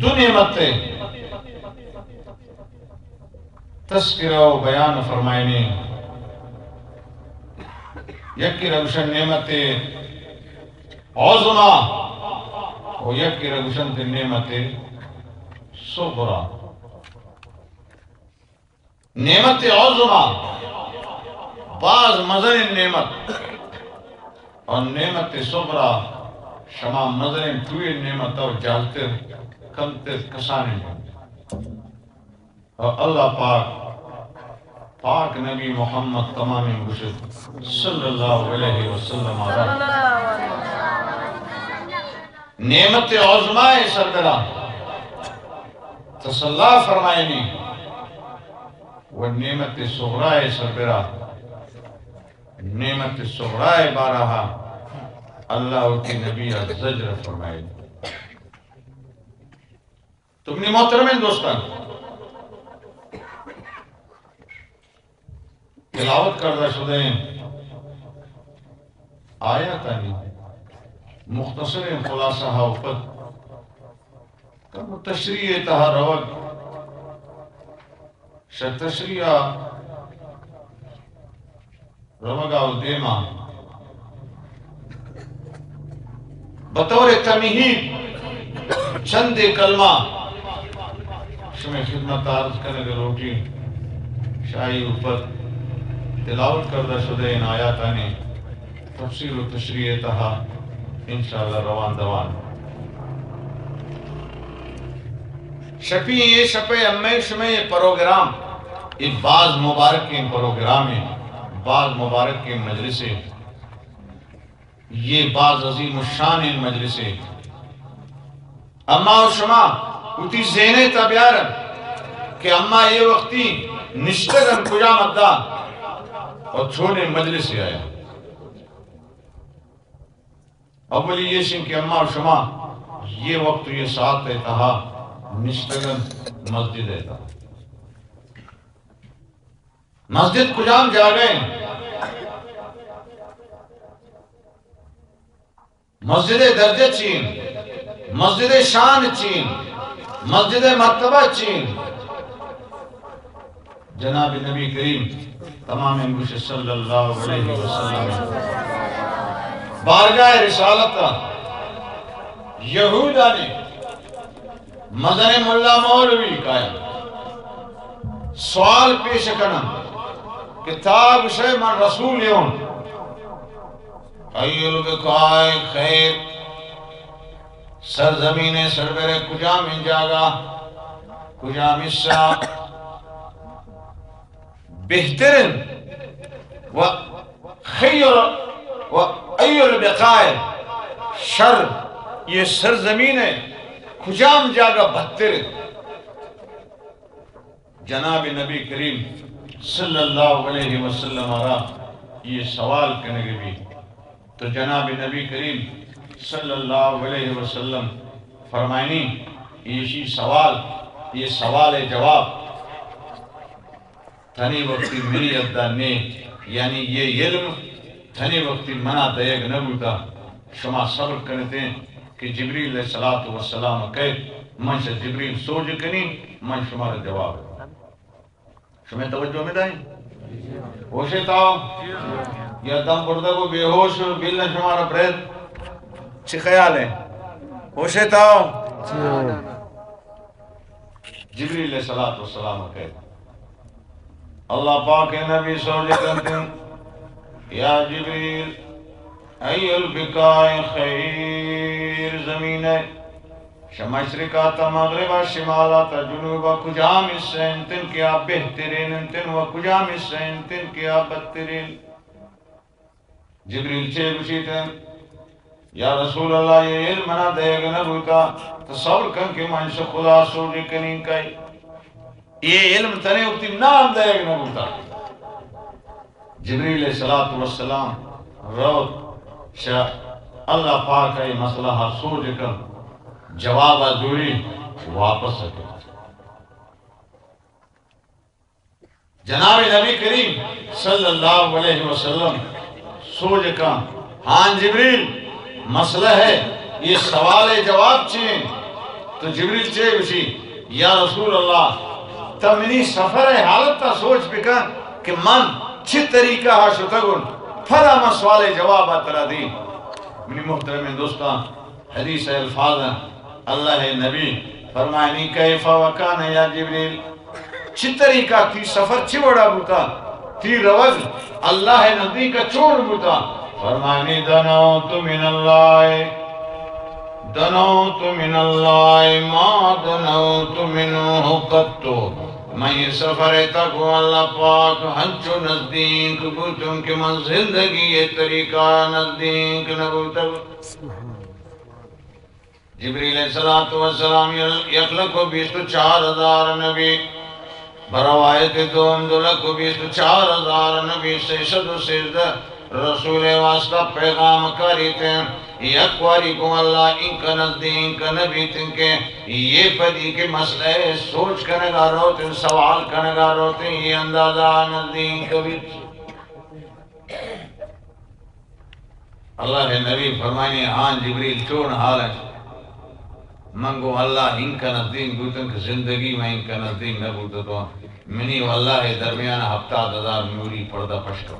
دو نعمت ءِ تذکرہ و بیان فرمائینی۔ یکے را گوشن نعمت عظمی و یکے را گوشن نعمت صغری۔ نعمت عظمی باز مزنیں نعمت، اور نعمت صغری شما مزنیں ٹوئیں نعمت اور جہلتر، کمتر، کسانیں نعمت۔ اور اللہ پاک، پاک نبی محمد تمامیں گوشت صلی اللہ علیہ وسلم آرا نعمت عظمی سربرا تسلی فرمائینی و نعمت صغری سربرا، نعمت صغری بارہا اللہ وتی نبی زجر فرمائینی۔ تو منی محترمیں دوستان، تلاوت کردہ شدہ ایں آیاتانی مختصریں خلاصہ ءَ و پد کم تشریح ءِ تہا روگ، شہ تشریح ءَ روگ ءَ و دیما بطور تمہید چندے کلمہ شمئے خدمت ءَ عرض کنگ ءَ لوٹیں۔ شہ آئی و پد تلاوت کردہ شدہ ایں آیاتانی تفسیر و تشریح ءِ تہا انشاءاللہ روان دوان۔ شپی اے شپ ءِ امئے شمئے اے پروگرام، اے باز مبارکیں پروگرامے، باز مبارکیں مجلسے۔ یہ باز عظیم الشانیں مجلسے۔ اما و شما وتی ذہن ءِ تہا بیارن کہ اما اے وقتی نشتگن کجام حدا اور چونیں مجلسے آیا۔ اولی ایش انت کہ اما و شما یہ وقت و یہ ساعت ءِ تہا نشتگن مسجد ءِ تہا۔ مسجد کجام جاگہ انت؟ مسجد ءِ درجہ چی انت؟ مسجد ءِ شان چی انت؟ مسجد ءِ مرتبہ چی انت؟ جناب نبی کریم تمامیں گوش صلی اللہ علیہ وسلم بارگاہ رسالت ءَ یہودانی مزنیں ملا مولوی کایا سوال پیش کنن کہ تا گوشے من رسولے اوں، ای البقاع خیر، سرزمین ءِ سربرے کجامیں جاگہ، کجام حصہ بہتر انت و خیر و ای البقاع شر، یہ سرزمین ءِ کجام جاگہ بدتر انت؟ جناب نبی کریم صلی اللہ علیہ وسلم ءَ را یہ سوال کنگ بی تو جناب نبی کریم صلی اللہ علیہ وسلم فرمائنی، ایشی سوال، یہ سوال جواب تنی وقتی منی حدا نے، یعنی یہ علم تنی وقتی منا دئیگ نہ بوتا۔ شما صبر کنتے کہ جبریل علیہ الصلوۃ والسلام کئیت، من شہ جبریل سوج کنی، من شمارا جواب داں۔ شمئے توجہ میں دائیں؟ ہوشے تاؤ؟ یا دم بردگ و بے ہوش و بیل نہ شمارا پریت؟ چی خیال ہے؟ ہوشے تاؤ؟ جبریل علیہ الصلوۃ والسلام کئیت، اللہ پاک ءِ نبی سوج کنت، یا جبریل، ای البقاع خیر، زمین ءِ شہ مشرقا تا مغربا، شمالا تا جنوبا کجام حصہ انت کہ آ بہترین انت و کجام حصہ انت کہ آ بدترین؟ جبریل چے گوشیت؟ یا رسول اللہ، یہ علم منا دئیگ نہ بوتا، تو صبر کن کہ من شہ خدا سوج کنیں کئے۔ یہ علم تنے وقتی نام دئیگ نہ بوتا۔ جبریل علیہ الصلوۃ والسلام روت شہ اللہ پاک ءِ مسئلہ ءَ سوج کن، جواب ءَ زوری واپس کن۔ جناب نبی کریم صلی اللہ علیہ وسلم سوج کن، ہاں جبریل، مسئلہ ہے، یہ سوال جواب چی ہیں؟ تو جبریل چے گوشی؟ یا رسول اللہ، تو منی سفر حالت تا سوچ بکن کہ من چی طریقہ ہا شتگن، پدا من سوال جواب ترا دی۔ منی محترم دوستان، حدیث الفاظ ہیں، اللہ نبی فرمائنی، کیف وکان یا جبریل، چی طریقہ، تی سفر چی وڑا بوتا، تی روگ اللہ نزدیک چون بوتا؟ فرمائنی، دنوت من اللہ، دنوت من اللہ ما دنوت منه قط۔ من یہ سفر تا گو اللہ پاک ہنچو نزدیک بوتوں کہ من زندگی یہ طریقہ نزدیک نہ بوتگ۔ جبریل علیہ الصلوۃ والسلام یک لکھ و بیست و چار ہزار نبی، بروایت دوم دو لکھ و بیست و چار ہزار نبی، سئے سد و سیزدہ رسول واسطہ پیغام کاریتیں۔ یک واری گوں اللہ اینکا نزدیک نہ بیتیں کہ یہ پدی کہ مسئلہ سوچ کنگا روتیں، سوال کنگا روتیں، یہ اندازہ نزدیک بیت۔ اللہ نبی فرمائنی، ہاں جبریل، چون حال ہے؟ من گو اللہ اینکا نزدیک بوتن کہ زندگی میں اینکا نزدیک نہ بوتتوں۔ منی و اللہ درمیان ہفتاد ہزار نوری پردہ پشت ہو۔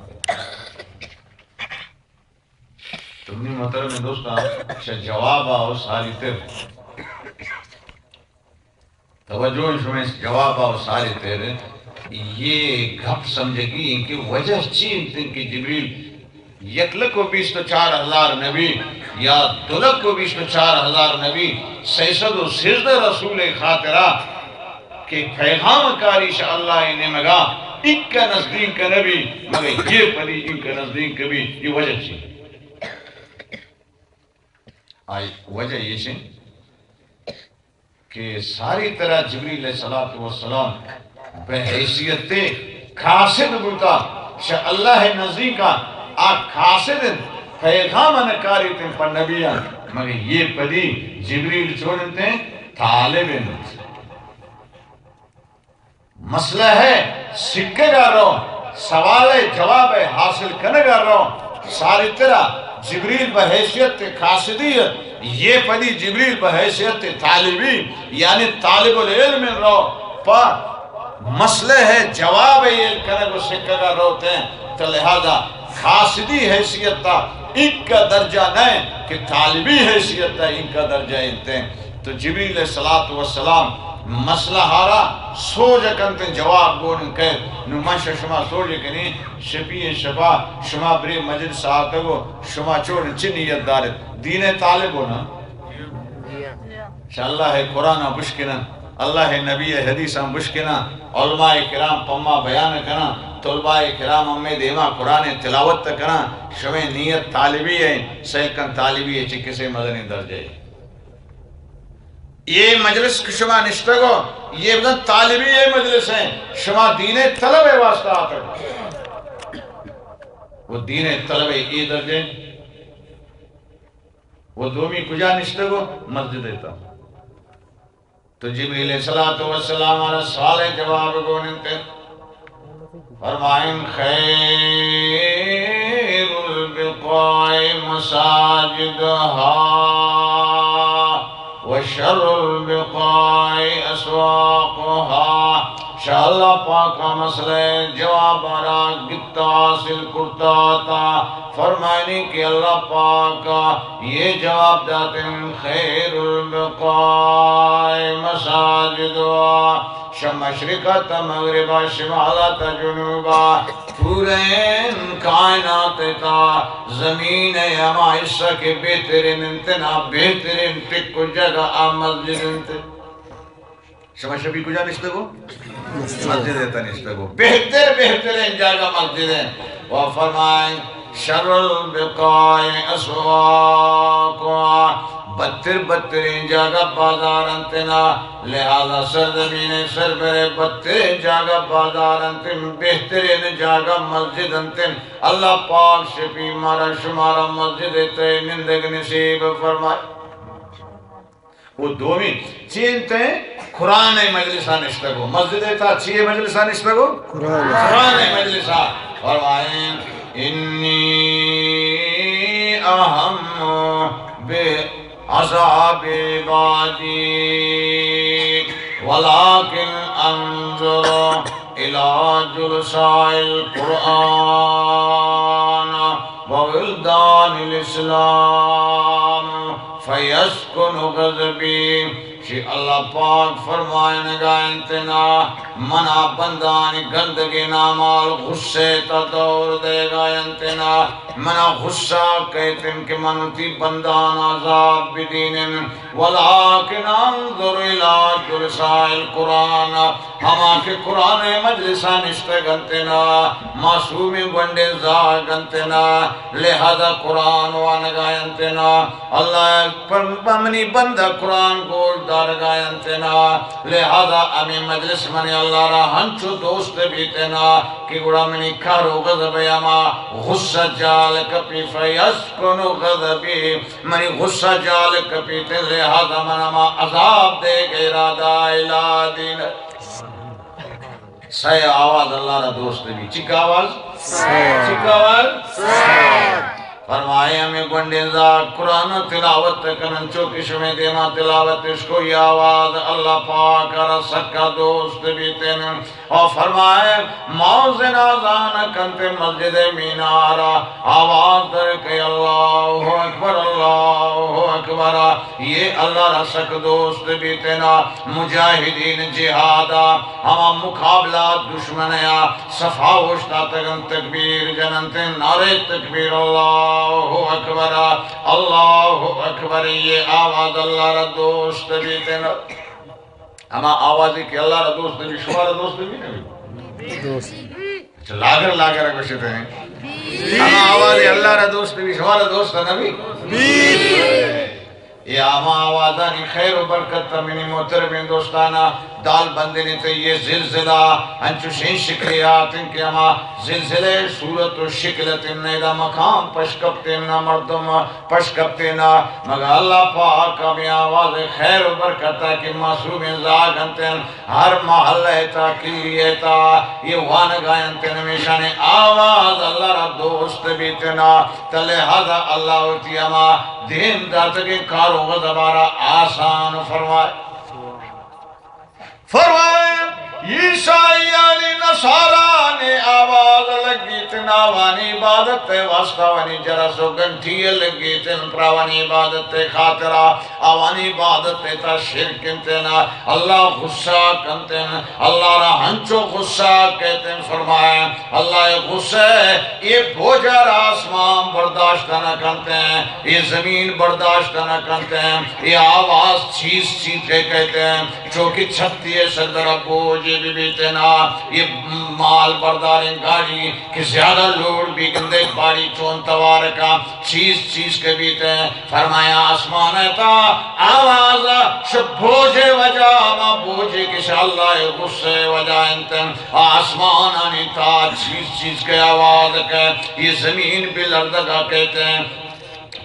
تو منی محترم دوستان، چہ جواب آؤ ساری تر توجہ شمئے جواب آؤ ساری تر، یہ گپ سمجھگی ہیں کہ وجہ چی انت کہ جبریل یک لکھ و بیست و چار ہزار نبی یا دو لکھ و بیست و چار ہزار نبی، سئے سد و سیزدہ رسول خاطرہ کہ پیغام کاری شہ اللہ نیمگا، اینکا نزدیک نبی، مگر یہ پدی اینکا نزدیک بی، یہ وجہ چی؟ آئی وجہ ایش انت کہ ساری ترا جبریل علیہ الصلوۃ والسلام بہ حیثیت قاصد بوتا، شہ اللہ نزدیکا آ قاصد انت، پیغام نکاریت پہ نبیان، مگر یہ پدی جبریل چون انت، طالب انت۔ مسئلہ ہے سکگا رو، سوال جواب حاصل کنگا رو۔ ساری ترا جبریل بہ حیثیت قاصدی، یہ پدی جبریل بہ حیثیت طالبی، یعنی طالب العلم رو، پہ مسئلہ ہے جواب یہ کنگ و سکگا روتے، تو لہذا قاصدی حیثیت تا اینکا درجہ نہ کہ طالبی حیثیت تا اینکا درجہ انتے۔ تو جبریل علیہ الصلوۃ والسلام مسئلہ ہارا سوج کنت، جواب گون کئے۔ نو من شہ شما سوج کنی، شپی شپا شما بری مجلس آتگو، شما چون چی نیت دارت؟ دین طالب ہو نا؟ شہ اللہ قرآن بشکنن، اللہ نبی حدیثاں بشکنن، علماء کرام پما بیان کنن، طلباء کرام ہمے دیما قرآن تلاوت کنن، شمے نیت طالبی ہے، سیل کن طالبی ہے، چہ کسے مزنیں درجہ ہے۔ یہ مجلس کہ شما نشتگو، یہ بزن طالبی یہ مجلس ہیں، شما دین طلب واسطہ آتگو۔ وہ دین طلب یہ درجے، وہ دومی کجا نشتگو؟ مسجد تا۔ تو جبریل علیہ الصلوۃ والسلام آرا سوال جواب گون انت۔ فرمائن، خیر البقاع مساجدها و شر البقاع اسواقها۔ شہ اللہ پاک مسئلہ جواب آرا گپتا حاصل کرتا تا۔ فرمائنی کہ اللہ پاک یہ جواب داتن، خیر البقاع مساجدها، شہ مشرقا تا مغربا، شمالا تا جنوبا، پورین کائنات تا زمین ہما حصہ کہ بہترین انتنا، بہترین ٹک و جگہ آ مسجد انت۔ شما شپی کجا نشتگو؟ مسجد تا نشتگو۔ بہتر، بہترین جاگہ مسجد ہیں۔ و فرمائیں، شر البقاع اسواقها، بدتر، بدترین جاگہ بازار انتنا، لہذا سرزمین سربرے بدترین جاگہ بازار انتن، بہترین جاگہ مسجد انتن۔ اللہ پاک شپی مارا شمارا مسجد تے نندگ نصیب فرمائے۔ و دومی چی انت؟ قرآن مجلسا نشتگو۔ مسجد تا چی مجلسا نشتگو؟ قرآن۔ قرآن مجلسا۔ فرمائیں، انی أعم بعذاب عبادي ولكن انظر إلى جلساء القرآن وولدان الإسلام فيسكن غضبي. شی اللہ پاک فرمائنگا انت نا، منا بندانی گندگی نامال غصے تا دور دیگا انت نا، منا غصہ کہتن کہ من وتی بندان عذاب بدینن، ولكن انظر إلى جلساء القرآن، ہما کہ قرآن مجلسا نشتگ انت نا، معصومیں گونڈیں زاگ انت نا، لہذا قرآن وانگا انت نا، اللہ پر منی بندہ قرآن گوش دارگا انت نا، لہذا ہمے مجلس منی اللہ را ہنچو دوست بیت نا کہ گڑا منی قہر و غضب ہما غصہ جال کپی، فیسکن غضبی، منی غصہ جال کپیت، لہذا من ہما عذاب دیگ ارادہ الا دین۔ سئے آواز اللہ را دوست بی۔ چک آواز؟ سئے۔ چک آواز؟ سئے۔ فرمائے ہمے گونڈیں زاگ قرآن تلاوت کنن، چو کہ شمے دیما تلاوت اش کو، یہ آواز اللہ پاک را سکا دوست بیتن۔ اور فرمائے مؤذن اذان کنت مسجد مینارا، آواز در کہ اللہ اکبر، اللہ اکبر۔ یہ اللہ را سک دوست بیتنا۔ مجاہدین جہادا، ہما مقابلہ دشمنیا، صفا اوشتاتگن، تکبیر جننت، نعرہ تکبیر، اللہ اکبر، اللہ اکبر، یہ آواز اللہ را دوست بیتنا۔ ہما آوازی کہ اللہ را دوست بی، شما را دوست بی نبی؟ دوست۔ اچھا، لاگر لاگر گوشتے ہیں۔ ہما آواز اللہ را دوست بی، شما را دوست نبی؟ بی۔ اے ہما آوازانی خیر و برکت تا منی محترمیں دوستانا، دال بندنی تے یہ زلزلہ انچوشیں شکلے آتن کہ ہما زلزلے صورت و شکل اتن، نہ ادا مکان پش کپتن، نہ مردم پش کپتن، مگا اللہ پاک ہمے آواز خیر و برکت تا کہ معصومیں زاگ انتن، ہر محلہ تا، کلی تا، یہ وانگا انتن، ہمیشانی آواز اللہ را دوست بیتنا۔ تہ لہذا اللہ وتی ہما دیم داتگیں کار و غضبا را آسان فرمائے۔ فرمائے، عیسائیانی، نصارانی آواز لگیت، آوانی عبادت واسطہ آوانی جرس و گھنٹی لگیت، پراوانی عبادت خاطرہ آوانی عبادت تا شرک انتن، اللہ غصہ کنتن، اللہ را ہنچو غصہ کہتن۔ فرمائے، اللہ غصہ اے بوجا را آسمان برداشت نہ کنتن، اے زمین برداشت نہ کنتن، اے آواز چیز چیز کے کہتن، چونکہ چھتی سردر بوجے بی بیتنا، اے مال برداریں گاڑی کہ زیادہ لوڈ بی گندے باری چون توار کا چیز چیز کے بیتن۔ فرمایا آسمان تا آواز شہ بوجے وجہ، ما بوجے کہ شہ اللہ غصے وجہ انتن۔ آسمانانی تا چیز چیز کے آواز کے، یہ زمین بی لرزگا کہتن۔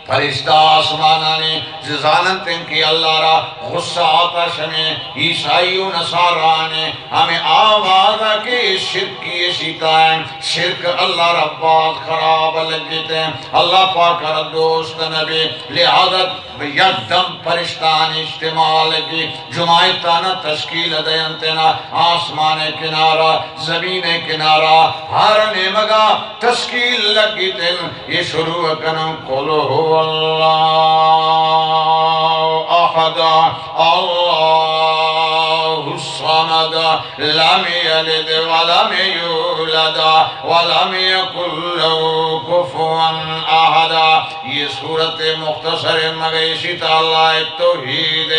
فرشتہ آسمانانی زاننتن کہ اللہ را غصہ آتا شمے عیسائی و نصارانی ہمے آواز کہ شرکی شیطان، شرک اللہ را باز خراب لگیتن۔ اللہ پاک را دوست نبی، لہذا یک دم فرشتہانی اجتماع لگی، جماعتانا تشکیل دینتنا، آسمان کنارا، زمین کنارا، ہر نیمگا تشکیل لگیتن۔ یہ شروع کنن، قل هو الله أحد، الله الصمد، لم يلد ولم يولد، ولم يكن له كفوا أحد۔ یہ سورت مختصر مگیشی تا اللہ توحید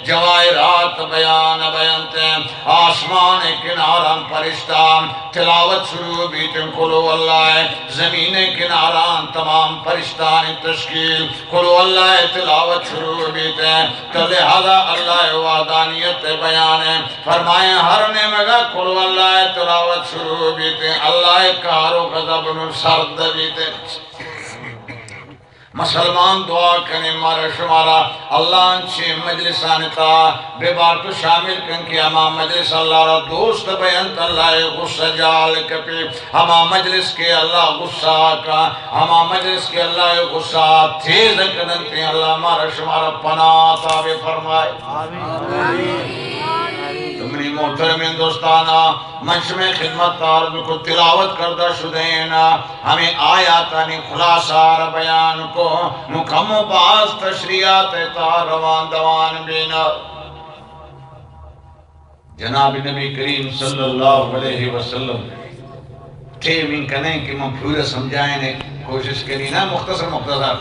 جواہرات بیان بینت۔ آسمان کناران فرشتہ تلاوت شروع بیتن، قل هو الله۔ زمین کناران تمام فرشتہانی تشکیل، قل هو الله تلاوت شروع بیتن۔ تو لہذا اللہ وحدانیت بیان ہے۔ فرمائے ہر نیمگا قل هو الله تلاوت شروع بیتن، اللہ قہر و غضب نو سرد بیتن۔ مسلمان دعا کنیں، مارا شمارا اللہ انچیں مجلسانی تہا ببارت و شامل کن کہ ہما مجلس اللہ را دوست بینت، اللہ ء غصہ جال کپی۔ ہما مجلس کہ اللہ غصہ کا، ہما مجلس کہ اللہ ء غصہ تیز کننت، اللہ مارا شمارا پناہ عطا بفرمائے۔ آمین۔ تو منی محترمیں دوستانا، من شمئے خدمت عرض کو، تلاوت کردہ شدین، ہمیں آیاتانی خلاصہ را بیان کو، نو کمو باز تشریحات تا روان دوان بینا۔ جناب نبی کریم صلی اللہ علیہ وسلم، ٹیم ان کنیں کہ من پورا سمجھائیں، کوشش کنی نا، مختصر مختصر۔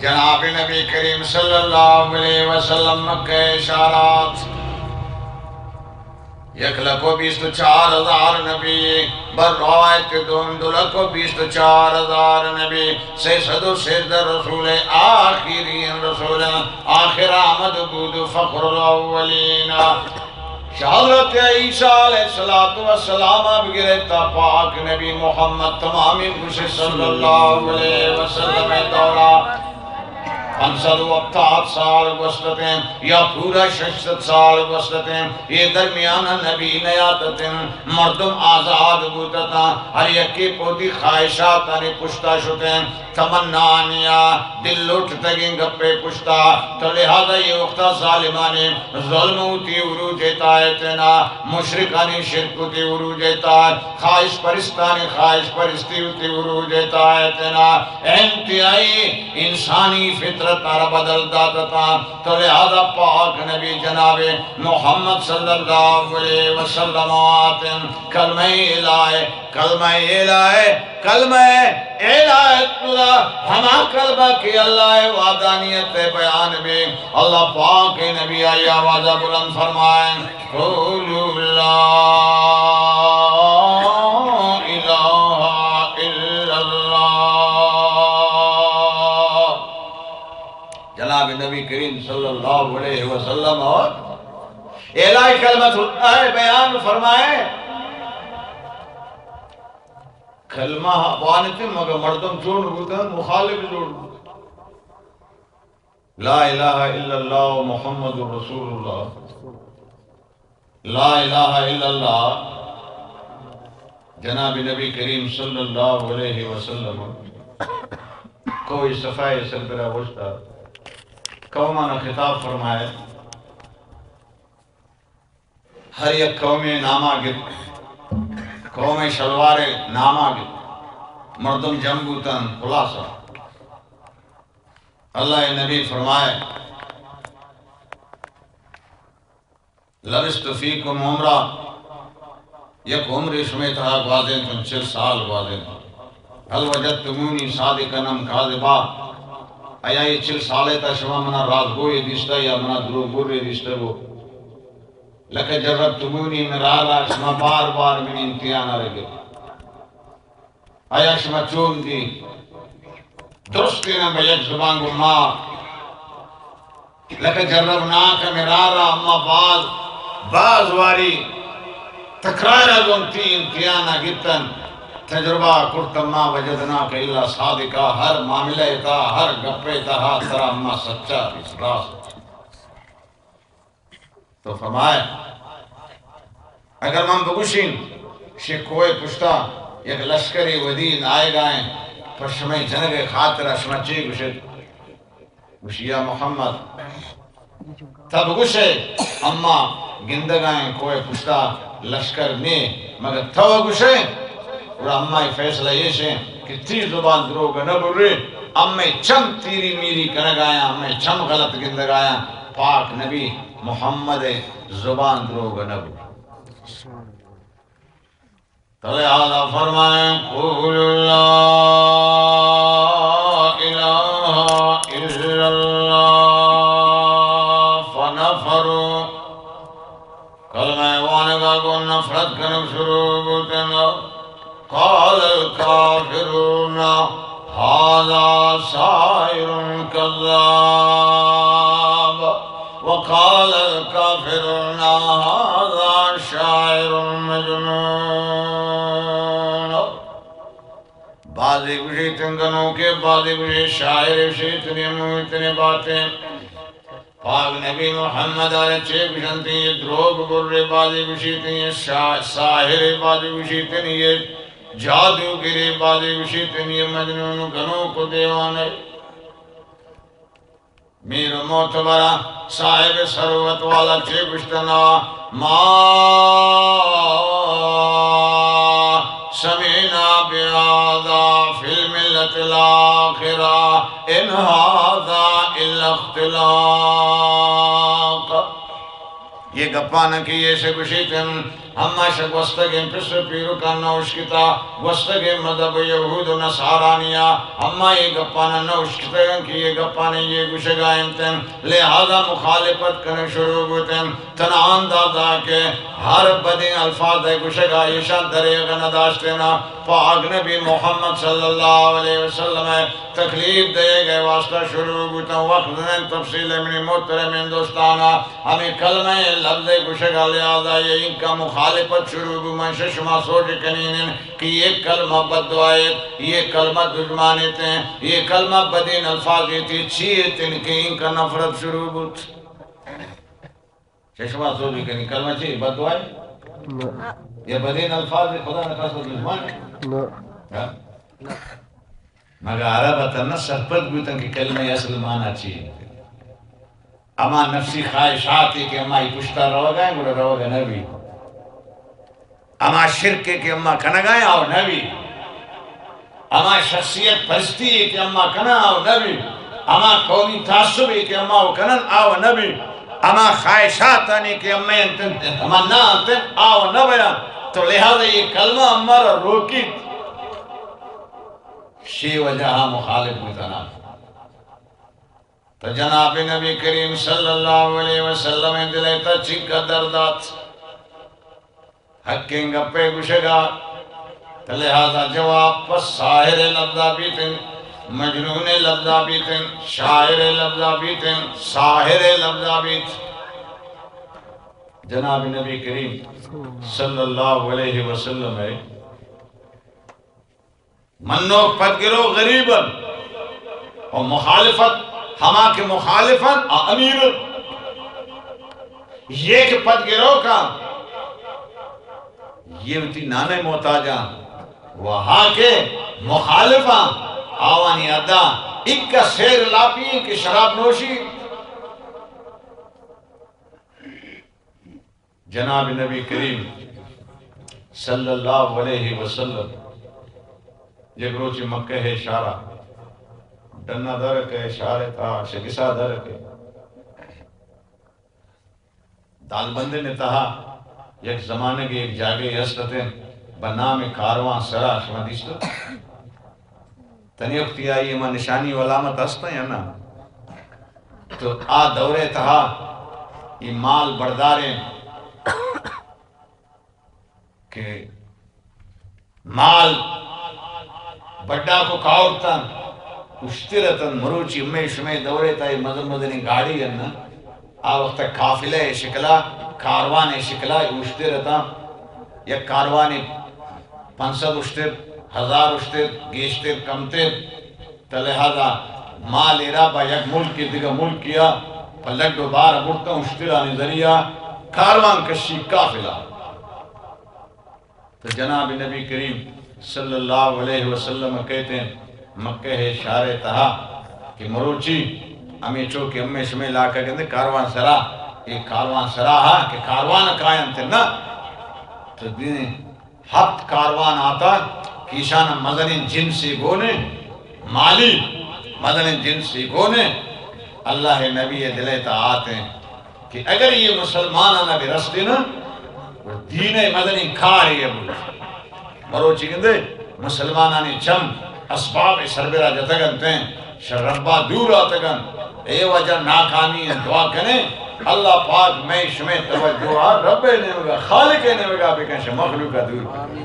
جناب نبی کریم صلی اللہ علیہ وسلم مکہ اشارات، یک لکھ و بیست و چار ہزار نبی، بر روایت دوم دو لکھ و بیست و چار ہزار نبی، سئے سد و سیزدہ رسول، آخرین رسول، آخر آمد بود فخر الاولین۔ حضرت عیسیٰ علیہ الصلوۃ والسلام بگرے تا پاک نبی محمد تمامی گوشے صلی اللہ علیہ وسلم دورہ پنچ سد و ہفتاد سال گوستتیں یا پورا شش سد سال گوستتیں، یہ درمیان نبی نیاتتیں، مردم آزاد بوتتاں، ہر یکے پوتی خواہشاتانی پشتا شتیں، تمنانیا دل لوٹتگیں گپے پشتا، تو لہذا یہ وقتا ظالمانی ظلم وتی عروج تہا اتنا، مشرکانی شرک وتی عروج تہا، خواہش پرستانی خواہش پرستی وتی عروج تہا اتنا، انتہائی انسانی فطرت را بدل داتتا۔ تو لہذا پاک نبی جناب محمد صلی اللہ علیہ وسلم آتن کلمہ الہ، کلمہ الہ، کلمہ الہ، ہما کلمہ کہ اللہ وحدانیت بیان بی، اللہ پاک نبی آئی آوازہ بلند فرمائیں، قولوا لا الہ الا اللہ۔ جناب نبی کریم صلی اللہ علیہ وسلم اور الہ کلمت اللہ بیان فرمائے۔ کلمہ وانتے مگر مردم جوڑ بوتن، مخالف جوڑ بوتن۔ لا الہ الا اللہ محمد رسول اللہ۔ لا الہ الا اللہ، جناب نبی کریم صلی اللہ علیہ وسلم کوہ صفا سربرا گوشتا، قومانا خطاب فرمائے، ہر یک قومے ناما گپت، قومے شلوارے ناما گپت، مردم جم بوتن، خلاصہ اللہ نبی فرمائے، لبثت فیکم عمرا، یک عمرے شمے تہا گوازینتن، چل سال گوازینتن۔ هل وجدتمونی صادقا ام کاذبا؟ آیا اے چل سالے تہا شما منا راستگوئے دیستہ یا منا دروگورے دیستہ بو؟ لقد جربتمونی مرارا، شما بار بار منی امتحانا گپت۔ آیا شما چون دی؟ درستینا بہ یک زبان گو ما، لقد جربناک مرارا، اما باز، باز واری تکرارا گوں تئی امتحانا گپتن، تجربہ کرتن، ما وجدناک الا صادقا، ہر معاملہ تہا، ہر گپے تہا ترا اما سچا دیست، راست۔ تو فرمائے، اگر من بگوشین، شے کوہ پشتا یک لشکرے ودین آئیگائیں، پر شمئے جنگ خاطرا شما چے گوشت؟ گوشی، یا محمد، تا بگوشے، اما گندگائیں کوہ پشتا لشکر نے، مگر تو گوشے، گڑا اما فیصلہ ایشیں کہ تی زبان دروگ نہ بری، امے چم تیری میری کنگایاں، امے چم غلط گندگایاں، پاک نبی محمد زبان دروگ نہ بری۔ تو لہذا فرمائیں، قولوا لا الہ الا اللہ فنفروا۔ کلمہ وانگا گوں نفرت کنگ شروع بوتن۔ قال الکافرون هذا ساحر کذاب، وقال الکافرون هذا شاعر مجنون۔ بعضی گوشیت گنوکے، بازی گوشی شاعر، شیطنی موتنے باتیں۔ پاک نبی محمد آرے چے گوشنتی، یہ دروگ برے، بازی گوشیتی یہ شا-، ساحر، بازی گوشیتی یہ جادوگرے، بازی گوشیتی یہ مجنون، گنوک و دیوانے۔ میر و معتبرا، صاحب ثروت والا چے گوشتنا، ما سمعنا بهذا في الملة الآخرة إن هذا إلا اختلاق۔ یہ گپاں کہ یہ شے گوشیتن، ہما شے گوستگیں پس و پیرکاں نہ اشکتا، گوستگیں مذہب یہود و نصارانیا، ہما یہ گپاں نہ اشکتگن کہ یہ گپاں یہ گوشگا انتن، لہذا مخالفت کنگ شروع بوتن۔ تنا اندازہ کہ ہر بدیں الفاظ گوشگا ایشاں دریغ نہ داشتنا۔ پاک نبی محمد صلی اللہ علیہ وسلم تکلیف دئیگ ءِ واسطہ شروع بوتاں۔ وقت نہ انت تفصیل ءَ، منی محترمیں دوستانا، ہمے کلمہ ءِ لفظ ءِ گوشگ ءَ لحاظ ءَ یہ انکا مخالفت شروع بو۔ من شہ شما سوج کنین کہ یہ کلمہ بددعا ایت، یہ کلمہ دژمان ایت، یہ کلمہ بدین الفاظ ایت، چی ایت کہ انکا نفرت شروع بوت؟ چہ شما سوج کنی، کلمہ چی؟ بددعا ئے؟ نہ۔ یا بدین الفاظ، خدا نخواستہ دژمان؟ نہ۔ ہاں؟ مگہ عرب ءَ تنا سرپد بوتن کہ کلمہ ءِ اصل معنی چی انت؟ ہما نفسی خواہشات کہ ہمائی پشتا روگا ہیں، گڑا روگا نہ بی۔ ہما شرک کہ ہما کنگا ہیں، آو نہ بی۔ ہما شخصیت پرستی کہ ہما کنن، آو نہ بی۔ ہما قومی تعصب کہ ہما و کنن، آو نہ بی۔ ہما خواہشاتانی کہ ہما انتن، ہما نہ انتن، آو نہ بیان۔ تو لہذا یہ کلمہ ہمارا روکیت۔ شی وجہ ہم مخالف بوتنا۔ تو جناب نبی کریم صلی اللہ علیہ وسلم ءِ دل ءِ تہا چنکا درد آت۔ حقیں گپے گوشگا، تو لہذا جواب پہ ساحر ءِ لفظا بیتن، مجنون ءِ لفظا بیتن، شاعر ءِ لفظا بیتن، ساحر ءِ لفظا بیت۔ جناب نبی کریم صلی اللہ علیہ وسلم ءِ منوک پدگرو غریب انت و مخالفت ہما کہ مخالف انت آ امیر انت۔ یہ کہ پدگرو کا یہ وتی نانے محتاجاں و ہا کہ مخالفاں آوانی ادا اکا سیر لاپی کہ شراب نوشی۔ جناب نبی کریم صلی اللہ علیہ وسلم یک روچے مکہ ءِ شارا ڈنا در کہ شار ءِ تہا شگسا در کہ دالبندن ءِ تہا یک زمانگے یک جاگہے ہست اتیں بہ نام کاروان سرا، شما دیستو؟ تنی وقتی آئی ہما نشانی و علامت ہست یا نا؟ تو آ دور ءِ تہا یہ مال برداریں کہ مال بڈا کو کاورتن، اشتر اتن، مروچی ہمے شمے دور ءِ تہا یہ مزن مزنیں گاڑی انت نا، آ وقت قافلہ ءِ شکلا، کاروان ءِ شکلا اشتر اتن، یک کاروانے پنچ سد اشتر، ہزار اشتر، گیشتر، کمتر، تو لہذا مال ایرا با یک ملک دگہ ملکیا پہ لڈ و بار برتن، اشترانی ذریعہ کاروان کشی، قافلہ۔ تو جناب نبی کریم صلی اللہ علیہ وسلم کہتے ہیں مکہ ءِ شار ءِ تہا کہ مروچی ہمے چو کہ ہمے شمے علاقہ گندے کاروان سرا، یہ کاروان سرا ہا کہ کاروان کاینت نا، تو دین ہپت کاروان آتا کہ ایشان مزنیں جنسے گونے، مالی مزنیں جنسے گونے۔ اللہ ءِ نبی ءِ دل ءِ تہا آتیں کہ اگر یہ مسلمانانا بہ رستین نا، دین ءِ مزنیں کارے بوت۔ مروچی گندے مسلمانانی چم اسباب ءِ سربرا جتگ انت، شہ ربا دور آتگ انت۔ اے وجہ ناکامی انت۔ دعا کنیں اللہ پاک مئے شمئے توجہ ءَ رب ءِ نیمگا، خالق ءِ نیمگا بکن، شہ مخلوقا دور بکن۔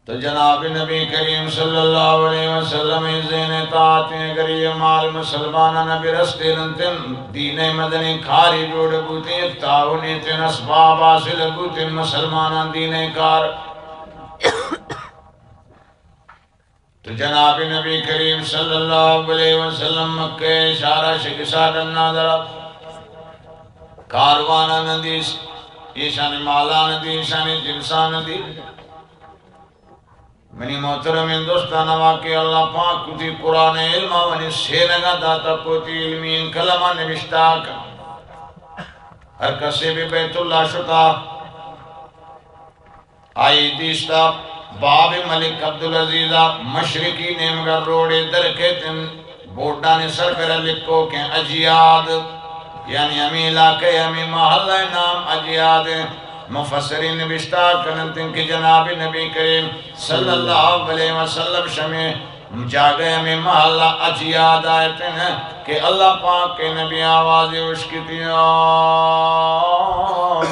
تو جناب نبی کریم صلی اللہ علیہ وسلم ءِ ذہن ءِ تہا آتیں اگر یہ مال مسلمانانا بہ رستین انت، دین ءِ مزنیں کارے جوڑ بوتیں، تعاون ایتیں، اسباب حاصل بوتیں، مسلمانان دین ءِ کار تو جناب نبی کریم صلی اللہ علیہ وسلم مکہ شہرا شگسا ڈنا درا کارواناں ندیس، ایشانی مالاں ندی، ایشانی جنساں ندی۔ منی محترمیں دوستان، واقعی اللہ پاک وتی قرآن علم ء منی سینگا داتا، پہ وتی علمی قلم ء نبشتہ کن۔ ہر کسے بھی بیت اللہ شتا، آئی دیستا باب ملک عبدالعزیز ء مشرقی نیمگا روڈے در کیتن، بورڈانی سر پر لکھو کہ اجیاد، یعنی ہمیں علاقے، ہمیں محلہ نام اجیاد ہیں۔ مفسرین نبشتہ کننت کہ جناب نبی کریم صلی اللہ علیہ وسلم شمے جاگہ ہمیں محلہ اجیاد آیتن کہ اللہ پاک کے نبی آواز اشکتی، یا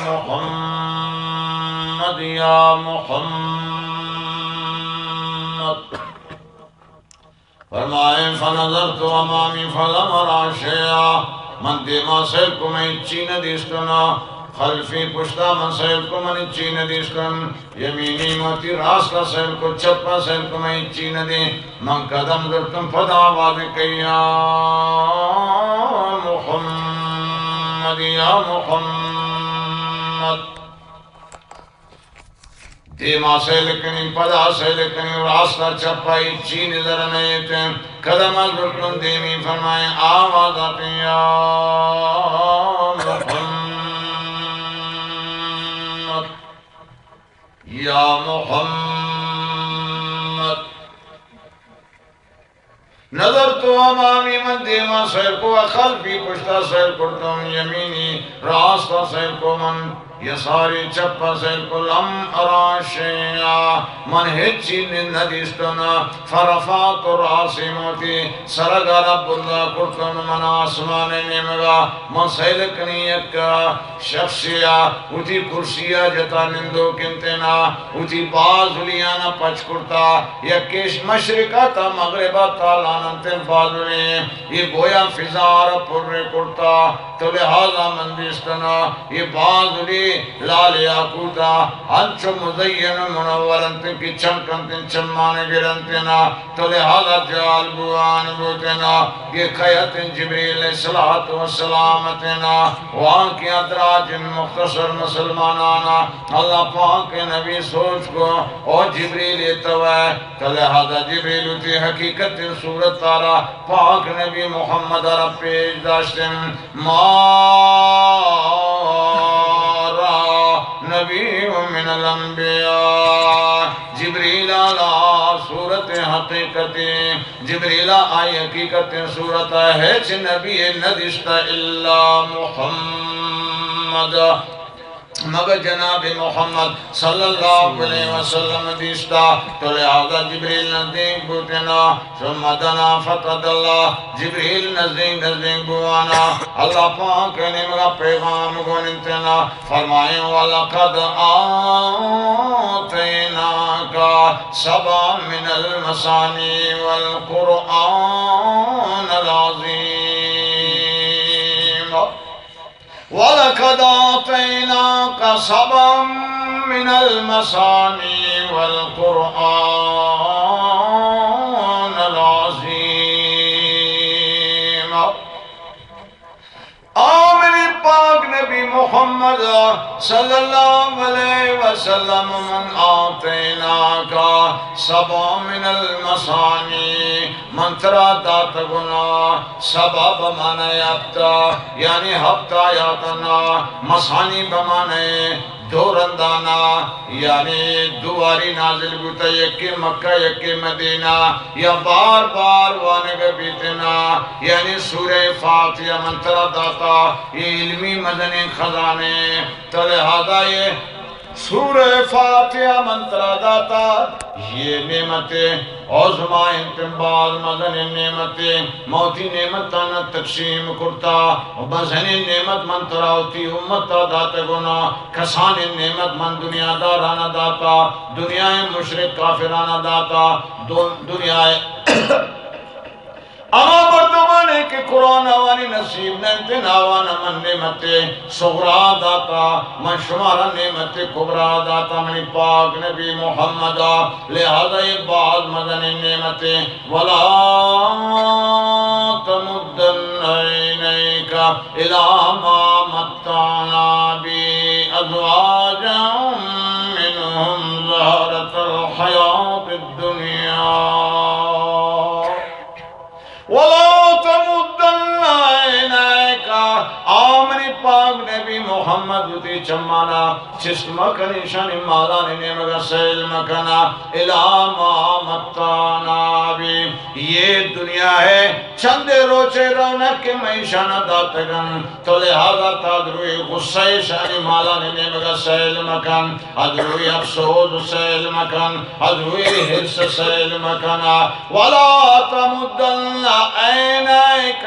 محمد، یا محمد۔ فرمائے، فنظرت امامی فلم ارا شیئا، من دیما سیل کو، من چی نہ دیستنا، خلفی پشتا من سیل کو، من چی نہ دیستن، یمینی من وتی راستا سیل کو، چپا سیل کو، من چی نہ دی، من قدم زرتم پدا آواز کئی، یا محمد، یا محمد۔ دیما سیل کنی، پدا سیل کنی، راستا چپا ہچی نظر نئیت۔ قدم از بکن دیمی فرمائیں، آواز آتے، یا محمد، یا محمد۔ نظرت امامی، من دیما سیل کو، و خلفی پشتا سیل کرتم، یمینی راستا سیل کو، من یساری چپا سیل کو، لم ارا شیئا، من ہچی نہ دیستنا۔ فرفعت راسی، من وتی سرگا را بلند کرتن، من آسمان نیمگا، من سیل کنی یک شخصیا وتی کرسیا جتا نندوک انتنا، وتی بازلیانا پچ کرتا، یکیش مشرقا تا مغربا تالان انتن بازلی، یہ گویا فضا را پر کرتا۔ تو لہذا من دیستنا، یہ بازلی لال یاقوتا انچو مزین و منور انت کہ چمکنت، چمان گرنتنا۔ تو لہذا جال بوان بوتنا، یہ کیت جبریل علیہ الصلوۃ والسلام اتنا، وان کی ادراج مختصر مسلمانانا، اللہ پاک نبی سوچ کو، او جبریل یہ تو ہے۔ تو لہذا جبریل وتی حقیقت صورت تارا پاک نبی محمد را پیش داشتن۔ ما را نبی من الانبیاء۔ جبریل اعلیٰ صورت حقیقت، جبریل آئی حقیقت صورت ہچ نبی ندیشتہ الا محمد۔ مگر جناب محمد صلی اللہ علیہ وسلم دیستا، تو لہذا جبریل نزدیک بوتنا، ثم دنا فتدلی، جبریل نزدیک نزدیک بوانا، اللہ پاک نیمگا پیغام گوننتنا، فرمائیں، ولقد آتیناک سبعا من المثانی والقرآن العظیم۔ ولقد آتيناك سبعا من المثاني والقرآن العظيم۔ آ منی پاک نبی محمد صلی اللہ علیہ وسلم، من آتیناک سبعا من المثانی، من ترا داتگنا، سبع بمعنی ہفتہ، یعنی ہفت آیاتنا، مثانی بمعنی دو رندانا، یعنی دو واری نازل بوتا، یکے مکہ، یکے مدینہ، یا بار بار وانگ بیتنا، یعنی سورہ فاتحہ من ترا داتا، یہ علمی مزنیں خزانے، تو لہذا یہ سورہ فاتحہ من ترا داتا، یہ نعمت عظمی انت، باز مزنیں نعمت، من وتی نعمتانا تقسیم کرتا، و مزنیں نعمت من ترا وتی امتا داتگونا، کسانیں نعمت من دنیا دارانا داتا، دنیا مشرک کافرانا داتا، دو-، دنیا ہما مردمانے کہ قرآن آوانی نصیب نہ انت، آوان من نعمت صغرا داتا، من شمارا نعمت کبرا داتا، منی پاک نبی محمدا۔ لہذا یہ باز مزنیں نعمتے۔ ولا تمدن عینیک الی ما متعنا به ازواجا منهم زهرة الحیات الدنیا۔ ولا تمدن عینیک، آ منی پاک نبی محمد، وتی چمانا چست مکن، ایشانی مالانی نیمگا سیل مکنا، الی ما متعنا به، یہ دنیا ہے چندے روچے رونق کہ من ایشانا داتگن، تو لہذا تا دروی غصہ ایشانی مالانی نیمگا سیل مکن۔ ادروی افسوز سیل مکن، ادروی حرص سیل مکن۔ ولا تمدن عینیک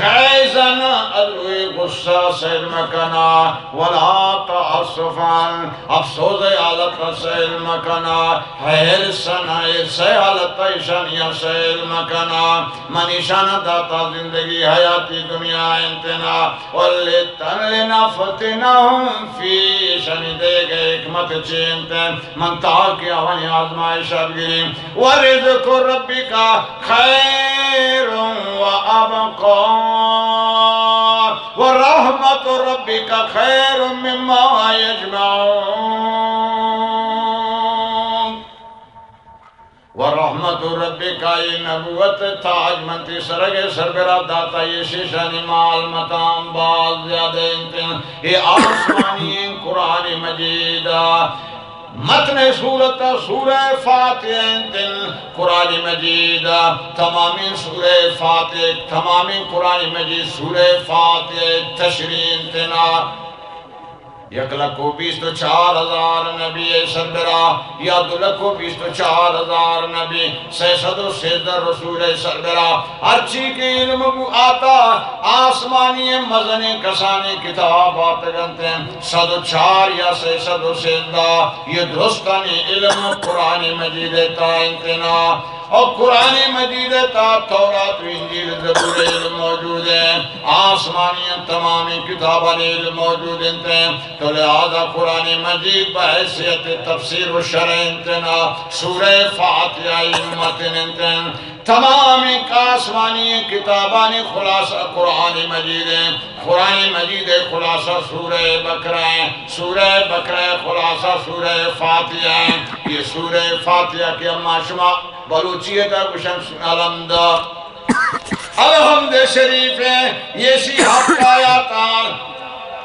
غیظا، ادروی غصہ سیل مکن۔ ولا تأسفا، افسوز حالت سیل مکن۔ حرصا، حرص حالت ایشانیا سیل مکن۔ من ایشان داتا زندگی حیاتی دنیا انتنا۔ ولتن لنفتنهم فیہ، ایشانی دیگہ حکمت چی انت؟ من تاکہ آوانی آزمائش بگیریں۔ ورزق ربک خیر و ابقی، و رحمت ربک خیر مما یجمعون۔ و رحمت ربک، اے نبوت تاج من تئی سرگ سربرا داتا، یہ شیشانی مال متاع باز زیادہ انت۔ یہ آسمانی قرآن مجید متن سورت سورہ فاتحہ انت۔ قرآن مجید تمامی سورہ فاتحہ، تمامی قرآن مجید سورہ فاتحہ تشریح انت نا۔ یک لکھ و بیست و چار ہزار نبی سربرا، یا دو لکھ و بیست و چار ہزار نبی، سئے سد و سیزدہ رسول سربرا، ہرچی کہ علم بو آتا، آسمانی مزنیں کسانیں کتاب آتگنت، سد و چار یا سئے سد و سیزدہ، یہ درستانی علم قرآن مجید تا انتنا۔ اور قرآن مجید تا تورات و انجیل زبور علم موجود ہے، آسمانی تمامی کتابانی علم موجود انت۔ تو لہذا قرآن مجید بحیثیت تفسیر و شرح انتنا، سورہ فاتحہ متن انت۔ تمام آسمانی کتابانی خلاصہ قرآن مجید ہیں۔ قرآن مجید خلاصہ سورہ بقرہ ہیں۔ سورہ بقرہ خلاصہ سورہ فاتحہ ہیں۔ یہ سورہ فاتحہ کہ اما شما بلوچی تا گوشن الحمد۔ الحمد شریف ہے، یہ سی ہفت آیات ہیں۔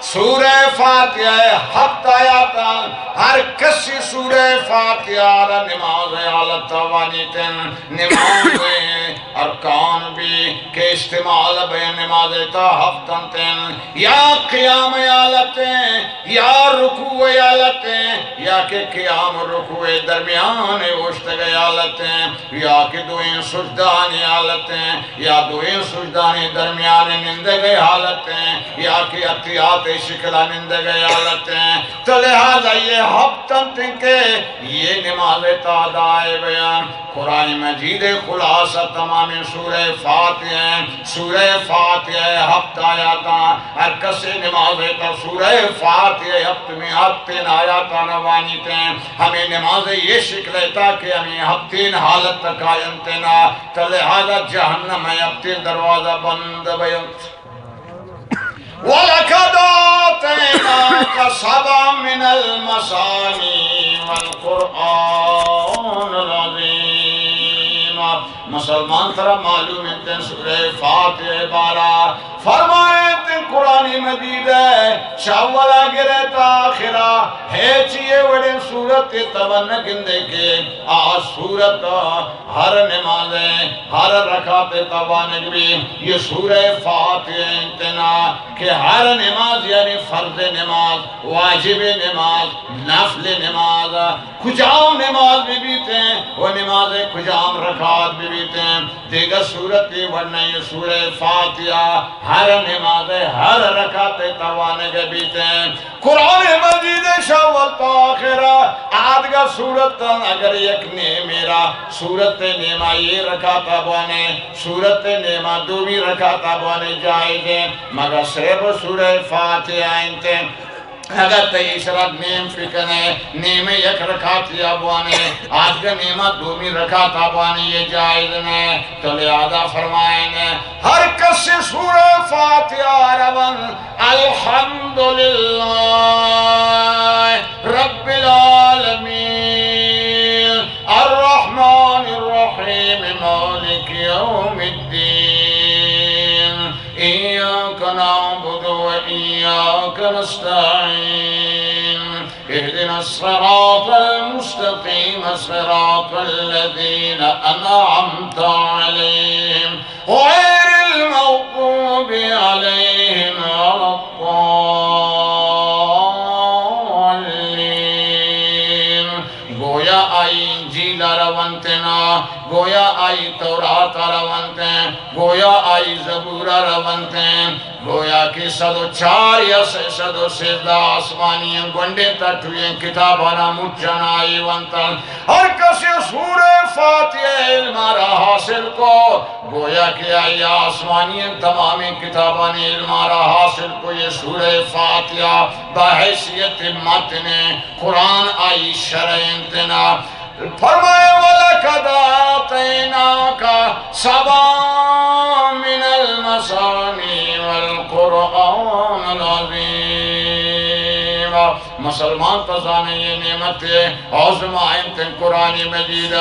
سورہ فاتحہ ہفت آیات، ہر کسی سورہ فاتحہ را نماز حالت وانیتن، نماز ارکان بھی کہ استعمال بے نماز تا ہفت انتن، یا قیام حالت، یا رکوع حالت، یا کہ قیام رکوع درمیان اوشتگ حالت، یا کہ دوئیں سجدانی حالت ہیں، یا دوئیں سجدانی درمیان نندگ حالت ہیں، یا کہ اتحیات شکل نندگ حالت ہیں۔ تو لہذا یہ ہفت انت کہ یہ نماز تا ادائے بیان۔ قرآن مجید خلاصہ تمام سورہ فاتحہ ہیں۔ سورہ فاتحہ ہفت آیاتاں، ہر کس نماز تا سورہ فاتحہ ہفت میں ہفتین آیاتاں وانیت ہیں۔ ہمیں نماز یہ شکل ہے تاکہ ہمیں ہفتین حالت تک آینت نا، تو لہذا جہنم ہے ہفتین دروازہ بند بیت۔ ولقد آتیناک سبعا من المثانی والقرآن العظیم۔ مسلمان ترا معلوم انت سورہ فاتحہ بارہ فرمائیت قرآن مجید ہے، چہ اولا گرے تا آخرا، ہے چیئے وڑیں سورت تبا نہ گندے کہ آ سورت ہر نماز ہے، ہر رکعت تبا نگبی۔ یہ سورہ فاتحہ انتنا کہ ہر نماز یعنی فرض نماز، واجب نماز، نفل نماز، کجام نماز بہ بیت ہیں، وہ نماز کجام رکعت بہ بیت ہیں، دیگر سورت ورنہ یہ سورہ فاتحہ ہر نماز ہر رکعت توانگ بیتیں۔ قرآن مجید شہ اول تا آخر آدگہ سورت، اگر یک نیمے را سورت نیما یہ رکعتا بوانے، سورت نیما دومی رکعتا بوانے جائز ہے، مگر صرف سورہ فاتحہ انت۔ اگر تئی شرط نیم فکنے، نیمے یک رکعتیا بوانے، آدگہ نیما دومی رکعتا بوانے، یہ جائز نہ۔ تو لہذا فرمائیں، ہر کس سورہ فاتحہ رون، الحمدللہ رب العالمین، الرحمن الرحیم، مالک یوم الدین، ایاک نعبد و ایاک نستعین، اهدنا الصراط المستقيم، صراط الذين أنعمت عليهم، غير المغضوب عليهم ولا الضالين۔ گویا آئی انجیل ءَ رونت نا، گویا آئی تورات ءَ رونت، گویا آئی زبور ءَ رونت۔ گویا کہ صد و چار یا سئے صد و سیزدہ آسمانی گونڈیں تٹوئیں کتابانا مچانا آئی ونتن۔ ہر کسے سورہ فاتحہ علما را حاصل کو، گویا کہ آئی آسمانی تمامیں کتابانی علما را حاصل کو۔ یہ سورہ فاتحہ بحیثیت متن قرآن آئی شرح انت نا۔ فرمائے، وَلَقَدْ آتَيْنَاكَ سَبْعًا مِنَ الْمَثَانِي وَالْقُرْآنَ الْعَظِيمَ۔ مسلمان، تو زانے یہ نعمت عظمی انت، قرآن مجید،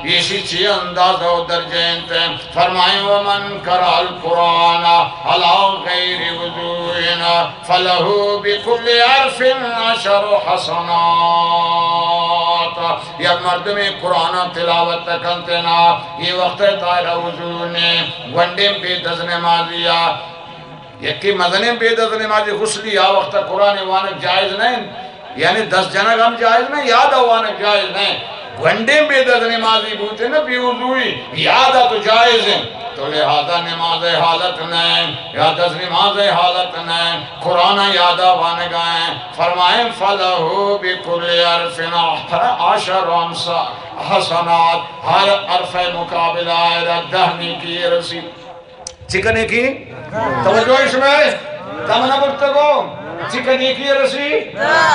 ایشی چی اندازہ و درجہ انت۔ فرمائے، وَمَنْ قَرَأَ الْقُرْآنَ عَلَى غَيْرِ وُضُوءٍ فَلَهُ بِكُلِّ حَرْفٍ عَشْرُ حَسَنَاتٍ۔ یک مردمے قرآن تلاوت کنت نا، یہ وقت تہا وضو نے، گونڈیں بے دز نمازی آ، یکے مزنیں بے دز نمازی غسلی، آ وقت قرآن وانگ جائز نہ انت، یعنی دست جنگ ہم جائز نہ، یاد وانگ جائز نہ۔ گونڈیں بے دز نمازی بوتے نا، بے وضوئی، یاد تو جائز انت۔ تو لہذا نماز حالت نہ، یا دز نماز حالت نہ، قرآن یاد وانگائیں۔ فرمائیں، فَلَهُ بِكُلِّ حَرْفٍ عَشْرُ حَسَنَاتٍ، ہر حرف مقابلہ آئرا دہ نیکی رسی۔ چکنے کی؟ توجہ ہے شمئے؟ تمنا برتگو۔ چکنے کی رسی؟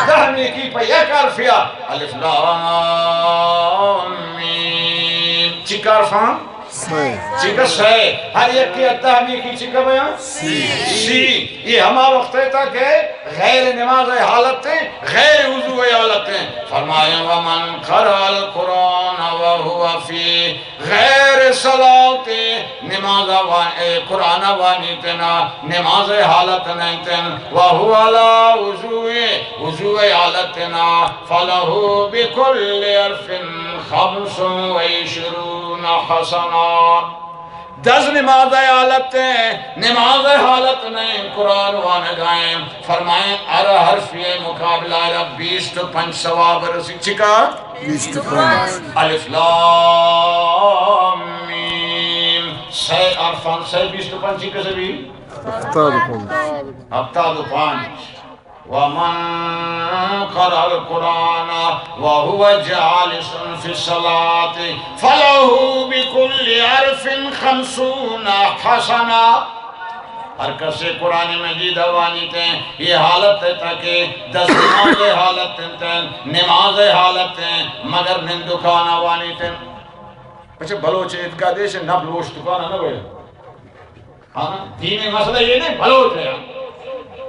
دہ نیکی پہ یک حرفیا۔ الف لام میم۔ چکا حرفاں؟ سئے۔ چکا سئے۔ ہر یک کی دہ نیکی چکا بیاں؟ سی۔ سی۔ یہ ہما وقت ہے تا کہ غیر نماز حالت ہیں، غیر وضو حالت ہیں۔ فرمایا، وَمَنْ قَرَأَ الْقُرْآنَ وَهُوَ فِي غیر صلاۃ، نماز وان-، اے، قرآن وانیت نا، نماز حالت نہ انت، وَهُوَ عَلَى وُضُوءٍ، وضو حالت نا، فَلَهُ بِكُلِّ حَرْفٍ خَمْسٌ وَعِشْرُونَ حَسَنَةً۔ دز نماز حالت ہیں، نماز حالت نہیں، قرآن وانگائیں۔ فرمائیں، ہر حرف یہ مقابلہ را بیست و پنچ ثواب رسی۔ چکا؟ بیست و پنچ۔ الف لام میم۔ سئے حرفان، سئے بیست و پنچ کسے بھی؟ ہفتاد و پنچ۔ ہفتاد و پنچ۔ وَمَنْ قَرَأَ الْقُرْآنَ وَهُوَ جَالِسٌ فِي الصَّلَاةِ فَلَهُ بِكُلِّ حَرْفٍ خَمْسُونَ حَسَنَةً۔ ہر کسے قرآن مجید وانیت ہیں، یہ حالت ہے تاکہ دست نماز حالت ہیں، نماز حالت ہیں، مگر نندکان وانیت ہیں۔ اچھا، بلوچ اتکا دیش نبل اوشتکان نہ ہوئے۔ ہاں، دینی مسئلہ یہ نہیں، بلوچ ہے۔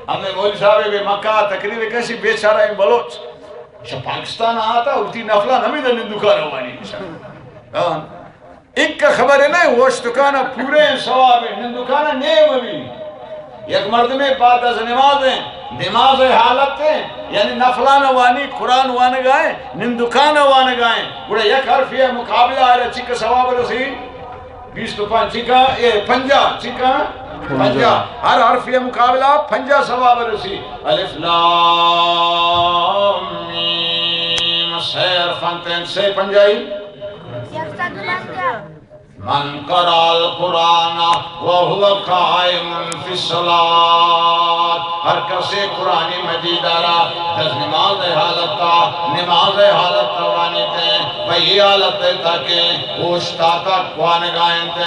ہمیں مولوی صاحب بے مکہ تقریر کسی بیچارہ ہیں بلوچ۔ شا پاکستان آتا، اُلٹی نفلہ نمی دا نندکان وانی۔ ہاں۔ ایک کا خبر ہے نا، اوشتکانا پورے ثواب ہے، نندکانا نیم بھی۔ یک مردمے بعد از نماز ہیں، نماز حالت ہیں، یعنی نفلان وانی، قرآن وانگائیں، نندکان وانگائیں، گڑا یک حرف یا مقابلہ آئے چک ثواب رسی، بیست و پنچ چکا، اے، پنجاہ چکا، پنجاہ۔ پنجاہ۔ ہر حرف یا مقابلہ پنجاہ ثواب رسی۔ الف لام میم، سئے حرف انت، سئے پنجاہی۔ من قرأ القرآن وهو قائم في الصلاة، ہر کسے قرآن مجید ءَ را دز نماز ءِ حالت ءَ، نماز ءِ حالت ءَ وانیت، پہ اے حالت ءَ تاکہ اوشتاتگ وانگ ءَ اِنت،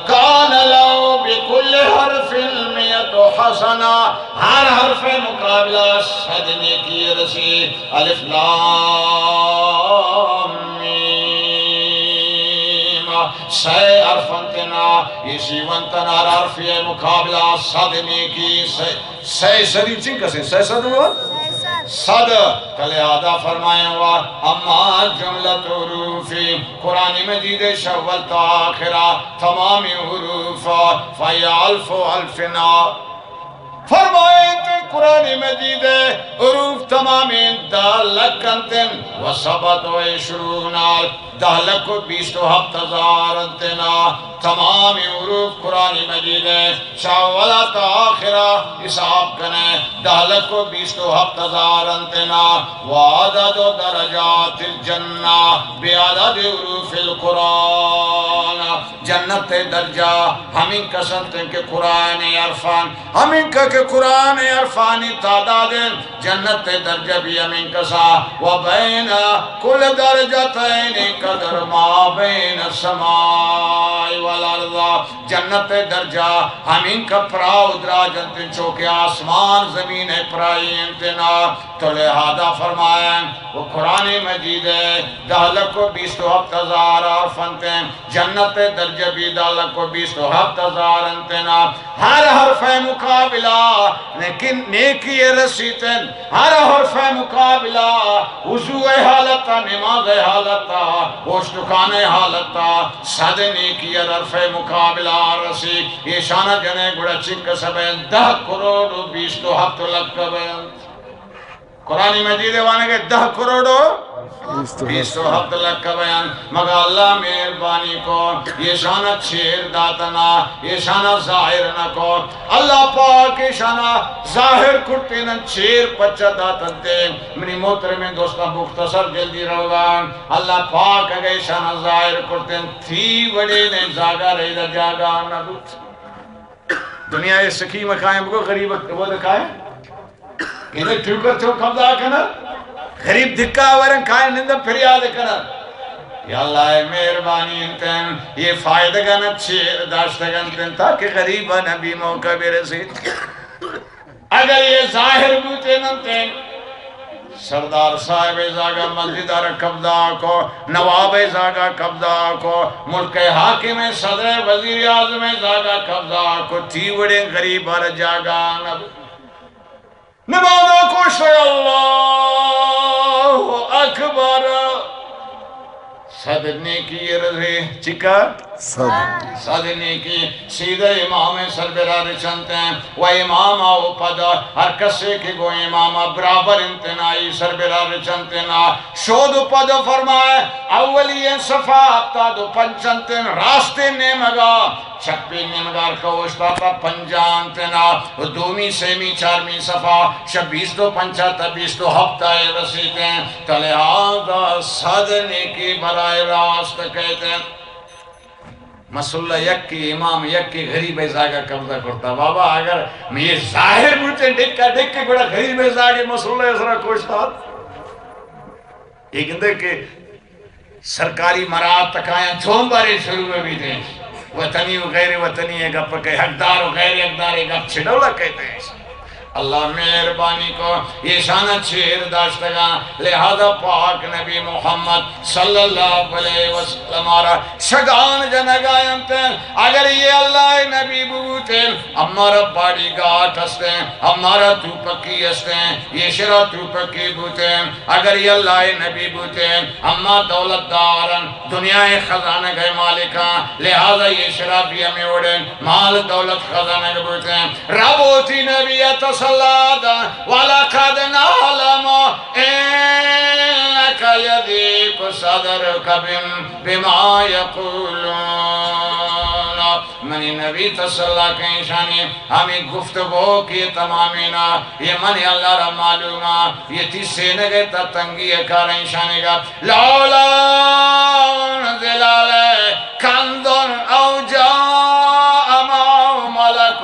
كان له بكل حرف مئة حسنة، ہر حرف ءِ مقابلہ صد نیکی رسی۔ الف لام میم۔ سئے حرف اَنت نا، ایشی ونتن ہر حرف ءِ مقابلہ صد نیکی، سئے، سئے صدی چنکسیں، سئے صد ہوا؟ صد۔ کلے آدا فرمائیں وا، اما جملۃ حروف، قرآن مجید ءِ شہ اول تا آخرا تمام حروف، فہی الف الفنا۔ فرمائیت قرآن مجید ءِ حروف تمامیں دہ لکھ اَنت، و سبعۃ و عشرون الف، دہ لکھ و بیست و ہپت ہزار اَنت نا۔ تمامیں حروف قرآن مجید ءِ شہ اولا تا آخرا حساب کنے، دہ لکھ و بیست و ہپت ہزار اَنت نا۔ و عدد درجات الجنہ بعدد حروف القرآن۔ جنت ءِ درجہ ہمینکس اَنت کہ قرآن ءِ حرفاں، ہمینکس کہ قرآن ءِ حرفانی تعداد اِنت، جنت ءِ درجہ بھی ہمینکسا۔ و بین کل درجتین قدر ما بین السماء والارض۔ جنت ءِ درجہ ہمینکس پراہ و دراج اَنت، چو کہ آسمان زمین ءِ پراہی اِنت نا۔ تو لہذا فرمائیں، و قرآن مجید ءِ دہ لکھ و بیست و ہپت ہزار حرف اَنت، جنت ءِ درجہ بھی دہ لکھ و بیست و ہپت ہزار اَنت نا۔ ہر حرف ءِ مقابلہ نیکی، نیکی رسیت، ہر حرف ءِ مقابلہ وضو ءِ حالت ءَ، نماز ءِ حالت ءَ، اوشتکان ءِ حالت ءَ صد نیکی ہر حرف ءِ مقابلہ رسی۔ ایشانا جنے گڑا چنکس بئیں؟ دہ کروڑ و بیست و ہپت لکھ بئیں۔ قرآن مجید ءِ وانگ ءَ دہ کروڑ و بیست و ہپت لکھ بئیں، مگہ اللہ مہربانی کو، ایشانا چیر داتنا، ایشانا ظاہر نہ کو۔ اللہ پاک ایشانا ظاہر کرتیں، چیر پچا داتنتے۔ منی محترمیں دوستاں، مختصر جلدی روگا، اللہ پاک اگہ ایشانا ظاہر کرتیں، تھی وڑیں زاگا ریدا جاگا نہ بوت۔ دنیا ءِ سکیم کائیں بگو، غریب وہ کائیں۔ انہیں ٹوکر چو قبضہ کنن، غریب دکا ورن کائیں نندن پریاد کنن۔ یا اللہ، اے مہربانی اِنت، اے فائدگانا چیر داشتگ اَنت تاکہ غریبانا بھی موقع برسیت۔ اگر اے ظاہر بوتیں اَنت، سردار صاحب ءِ زاگا مسجد ءَ را قبضہ کو، نواب ءِ زاگا قبضہ کو، ملک ءِ حاکم ءِ، صدر ءِ، وزیر اعظم ءِ زاگا قبضہ کو، تھی وڑیں غریب ءَ را جاگہ نہ بوت۔ نماز ءَ کوشت، اللہ اکبر۔ صد نیکی رسے، چکا؟ صد۔ صد نیکی سیدھا امام ءِ سر برا رچنت ایں۔ و امام ءَ و پد ہر کسے کہ گوں امام ءَ برابر اِنت نا، آئی سر برا رچنت نا۔ شود و پد فرمائے، اولی صفا ہپتاد و پنچ اِنت، راستیں نیمگا، چپیں نیمگا ہر کہ اوشتاتا پنجاہ اِنت نا۔ و دومی، سیمی، چارمی صفا شہ بیست و پنچ تا بیست و ہپت ءَ رسیت ایں۔ تو لہذا صد نیکی براہ راست کئیت ایں۔ مسلح یکے، امام یکے، غریب ءِ زاگا قبضہ کرتا۔ بابا، اگر یہ ظاہر بوتیں ڈکا ڈک، گڑا غریب ءِ زاگے مسلح ءِ سرا کوشتات۔ اے گندے کہ سرکاری مراعات تکایاں چون بارے شروع بیت ایں۔ وطنی و غیر وطنی ءِ گپ کئے، حقدار و غیر حقدار ءِ گپ چہ ڈولا کئیت ایں۔ اللہ مہربانی کو، ایشانا چیر داشتگاں، لہذا پاک نبی محمد صلی اللہ علیہ وسلم ءَ را شگان جنگا اِنت۔ اگر اے اللہ ءِ نبی بوتیں، ہمارا باڈی گارڈ ہستیں، ہمارا توپکی ہستیں، ایشرا توپکی بوتیں۔ اگر اے اللہ ءِ نبی بوتیں، ہما دولت دار اَنت، دنیا ءِ خزانگ ءِ مالک اَنت، لہذا ایشرا بھی ہمے وڑیں مال دولت خزانگ بوتیں۔ رب وتی نبی ءَ تسلا داں، ولقد نعلم انک یضیق صدرک بم-، بما یقولون۔ منی نبی، تسلا کن ایشانی ہمے گفتگو کہ تمامینا، اے من اللہ را معلوم اَنت، اے تئی سینگ ءِ تہ تنگی ءِ کار اِنت ایشانی گپ۔ لولا انزل علیہ کنز او جاء معه ملک،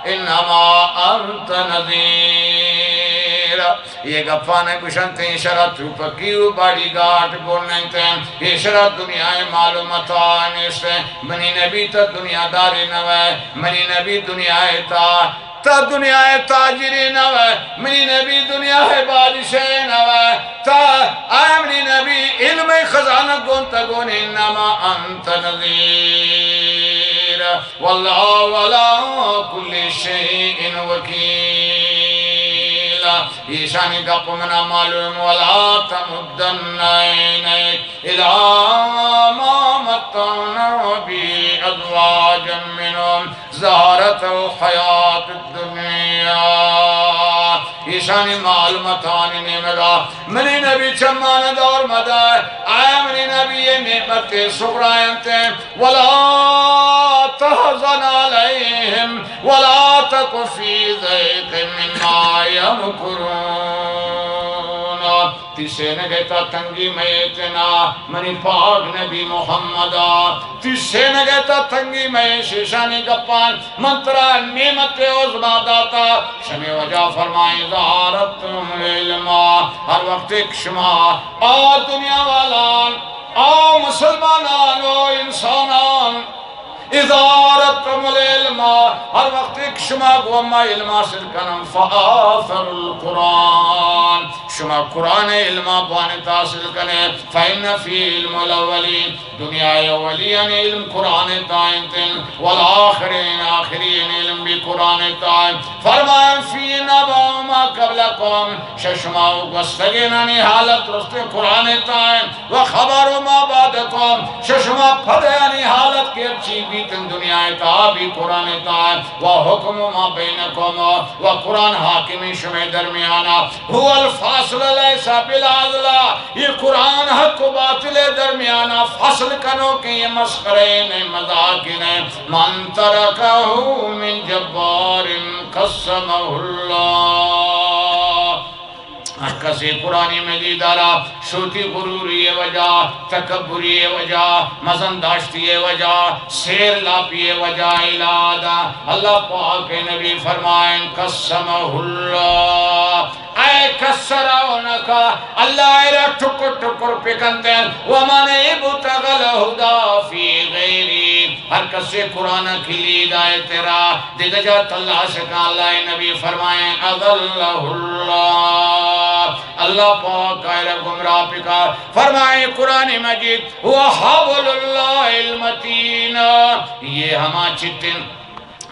انما انت نذیر۔ یہ گپاں گوشنت، ایشرا توپکی و باڈی گارڈ گون انت، ایشرا دنیا ءِ مال و متاع نیست۔ منی نبی تا دنیا دارے نہ وے، منی نبی دنیا ءِ تا تا دنیا ءِ تاجرے نہ وے، منی نبی دنیا ءِ بادشاہے نہ وے، تا آ منی نبی علم ءِ خزانہ گون تا گون، انما انت نذیر واللہ علی کل شیء وکیل۔ ایشانی گپ منا معلوم، ولا تمدن عینیک الی ما متعنا به ازواجا منهم زہرة الحیات الدنیا۔ ایشانی مال متانی نیمگا منی نبی چمان دور مدار۔ اے منی نبی، یہ نعمت صغری انت۔ ولا تحزن علیہم ولا تک فی ضیق مما یمکرون۔ تی سینگ ءِ تا تنگی مئیت نا، منی پاک نبی محمدا، تی سینگ ءِ تا تنگی مئیت۔ ایشانی گپاں، من ترا نعمت عظمی داتا، شمی وجہ فرمائیں، اذا اردتم العلم، ہر وقت ایک شما آ دنیا والان، آ مسلمانان و انسانان، اذا اردتم العلم، ہر وقت ایک شما گو ما علم حاصل کنم، فآثروا القرآن، شما قرآن علم بوانت حاصل کنے، فإن فی علم الاولین، دنیا اولیان علم قرآن تا انت، والآخرین، آخرین علم بھی قرآن تا انت۔ فرمائیں، فی نبأ ما قبلکم، شہ شما و گوستگینانی حالت درست قرآن تا انت۔ و خبر ما بعدکم، شہ شما پدیانی حالت کہ چی بیت دنیا تا، بھی قرآن تا، و حکم ما بینکم، و قرآن حاکمی شمے درمیانا، هو الفاصل لیس بالعدل، یہ قرآن حق و باطل درمیانا فصل کنوکیں، یہ مسخرے نہ، مذاق نہ، من ترکہ من جبار قسمہ اللہ۔ ہر کسے قرآن مجید ءَ را شوتی غروری ءِ وجہ، تکبری ءِ وجہ، مزن داشتی ءِ وجہ، سیر لاپی ءِ وجہ الا دا، اللہ پاک ءِ نبی فرمائیں، قسمہ اللہ، اے کسرا انکا، اللہ ءَ را ٹکر ٹکر پکنتے، ومن ابتغى الهدى في غيري، ہر کسے قرآن ءَ کلی ہدایت ءِ را دگہ جا تلاش کن، اللہ ءِ نبی فرمائیں، اضلہ اللہ، اللہ پاک آئرا گمراہ پکا۔ فرمائیں قرآن مجید، هو حبل اللہ المتین، یہ ہما چٹن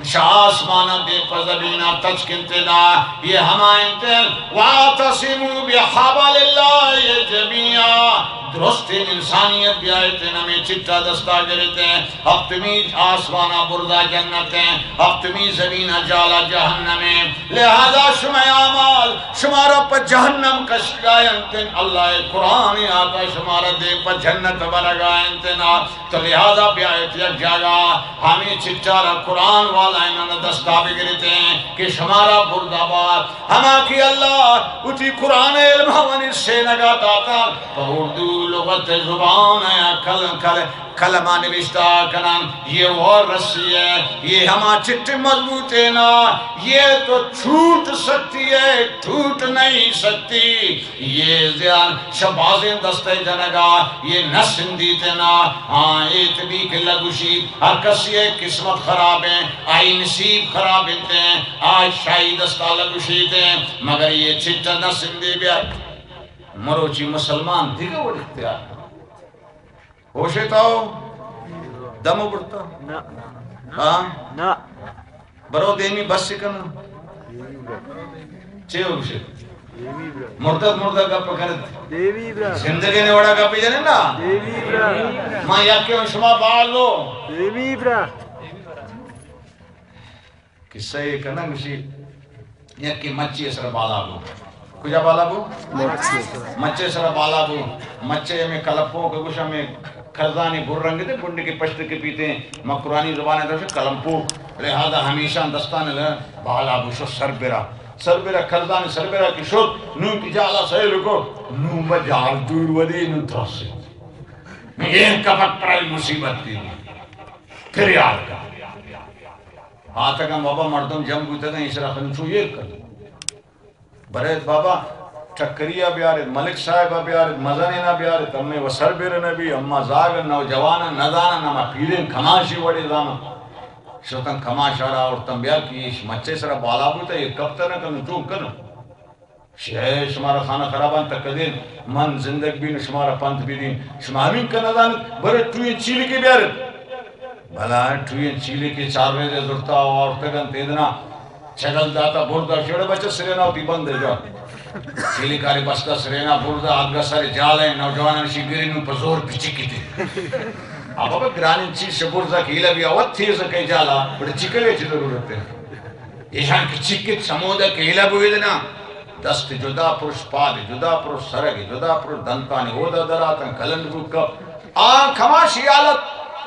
شہ آسمان ءَ دیم پہ زمین ءَ تچک انت نا، یہ ہما انت، واعتصموا بحبل اللہ جمیعا، درستیں انسانیت بیایت، ہمے چٹا دستا گرت، ہفتمی آسمان ءَ برزا جنت، ہفتمی زمین ءَ جالا جہنم۔ لہذا شمئے اعمال شمارا پہ جہنم کشگا انت، اللہ ءِ قرآن آتا شمارا دیم پہ جنت برگا انت نا۔ تو لہذا بیایت یک جاگہ ہمے چٹا را قرآن والائینان دستا بگریتیں کہ شمارا بردا بات۔ ہما کہ اللہ وتی قرآن علم ءَ منی سینگا داتا، پہ اردو لغت زبان یا کل-، کل-، قلم ءَ نبشتہ کنن، یہ اور رسی ہے، یہ ہما چٹ مضبوط ہے نا، یہ تو چھوٹ سکتی ہے، ٹوٹ نہیں سکتی۔ یہ زیان شہ بازیں دستئے جنگا، یہ نہ سندیت نا، آ ایت بھی کہ لگوشیت، ہر کسی ءِ قسمت خراب ہیں، آئی نصیب خراب انت ہیں، آ شاہی دستا لگوشیت ہیں، مگر یہ چٹ نہ سندی بیا۔ مروچی مسلمان دگہ وڑ اختیار۔ ہوش ءَ تو؟ دم ءَ برتا؟ نہ۔ ہاں؟ نہ۔ برو دیمی بس کن۔ چے ہوش؟ مردگ مردگ گپ کرت۔ دیوی برا۔ زندگی نے وڑا گپ جنے نا۔ دیوی برا۔ ما یکے ہوں شما باز ہو۔ دیوی برا۔ قصہ یہ کناں گوشی، یکے مچے سر بالا بو۔ کجا بالا بو؟ مچے سر۔ مچے سر بالا بو۔ مچے ہمیں کلپوک گوش، ہمیں کھرزانی بر رنگ دے، بنڈ کے پشت کے پیتے ہیں۔ مکرانی زبان ہے تو کلمپوک۔ لہذا ہمیشہ دستان بالا بو، شو سر برا۔ سر برا کھرزانی سر برا کہ شد، نو کی جالا سیل کو، نو بجار دور ودی، نو ترسے۔ یہ کپک پر مصیبت تھی۔ پریار کن۔ آتگاں بابا، مردم جم بوتگاں، ایشرا خنچو ایر کن۔ برید بابا، ٹکری ءَ بیارید، ملک صاحب ءَ بیارید، مزنین ءَ بیارید، ہمے و سر بر نبی، اما زاگ نوجوان نہ زاناں، نہ ما پیریں کماشی وڑے زاناں۔ شتن کماش ءَ را آورتن بیا کہ ایش مچے سرا بالا بوتا، یہ کپتا نہ کنو، چون کنو؟ شے شمارا خانہ خرابان تک دین، من زندگ بین شمارا پنت بدین، شما ہمین کنا دان، برے ٹوئیں چیلکے بیارید۔ بلا ٹوئیں چیلکے چار ریزے زرتا و آورتگن تیدنا۔ چگل داتا بردا، شیڑے بچہ سرینا وتی بند جا۔ چیلکاری بستا سرینا بردا، آگا سر جالیں، نوجوانان شی گرینو پہ زور پچکیتے۔ آ بابا گرانین چیز شے برزا کہ ایلا بیا وت تیز کئی جالا، بڑے چکلے چی ضرورت ہے؟ ایشان کہ چکت سمودا کہ ایلا بویدنا، دست جدا پرش، پاد جدا پرش، سرگ جدا پرش، دنتانی اودا دراتن، کلند بو کپ۔ آ کماشی حالت،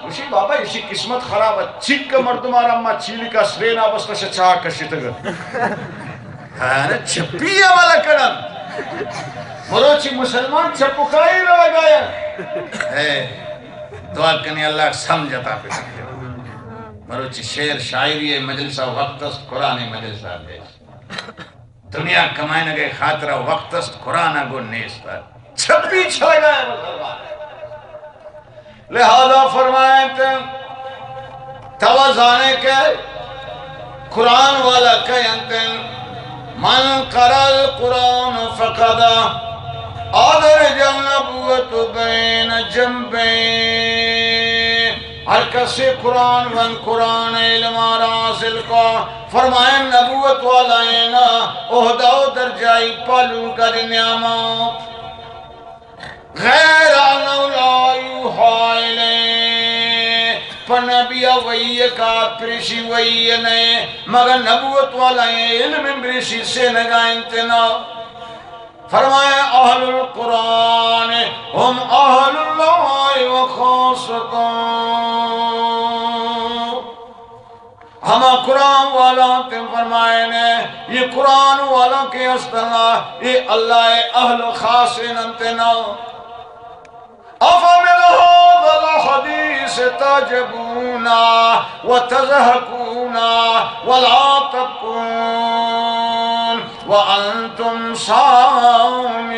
گوشی، بابا، ایشی قسمت خراب ہے، چک مردم آرام ما چیلی کا سرینا بستا شچا کشتگ۔ ہاں، چپی عمل کنن۔ مروچی مسلمان چپکائی روگا ہے۔ اے، دعا کنی اللہ سمجھ عطا پہ۔ مروچی شعر شاعری مجلسا وقت است، قرآن مجلسا بیش۔ دنیا کمائنگ ءِ خاطر ءَ وقت است، قرآن ءَ گوں نیست۔ چپی چلگا ہے مسلمان۔ لہذا فرمائیں تے، تو زانے کہ قرآن والا کئے انت؟ من قرأ القرآن فقد أدرج النبوة بين جنبيه۔ ہر کسے قرآن وان، قرآن علم آرا حاصل کو، فرمائیں نبوت والا اینا عہدہ و درجہ ای پالو کر نیاما۔ غیر انه لا یوحی الیہ، پہ نبی وحی کات پریشی وحی نئے، مگر نبوت والا علم پریشی سے نگا انتنا۔ فرمائے، اہل القرآن هم اهل الله وخاصته۔ ہما قرآن والا تے فرمائے نے، یہ قرآن والا کہ است اللہ، یہ اللہ اہل و خاص انت نا۔ افمن هذا الحديث تعجبون وتضحكون ولا تبكون وأنتم سامدون۔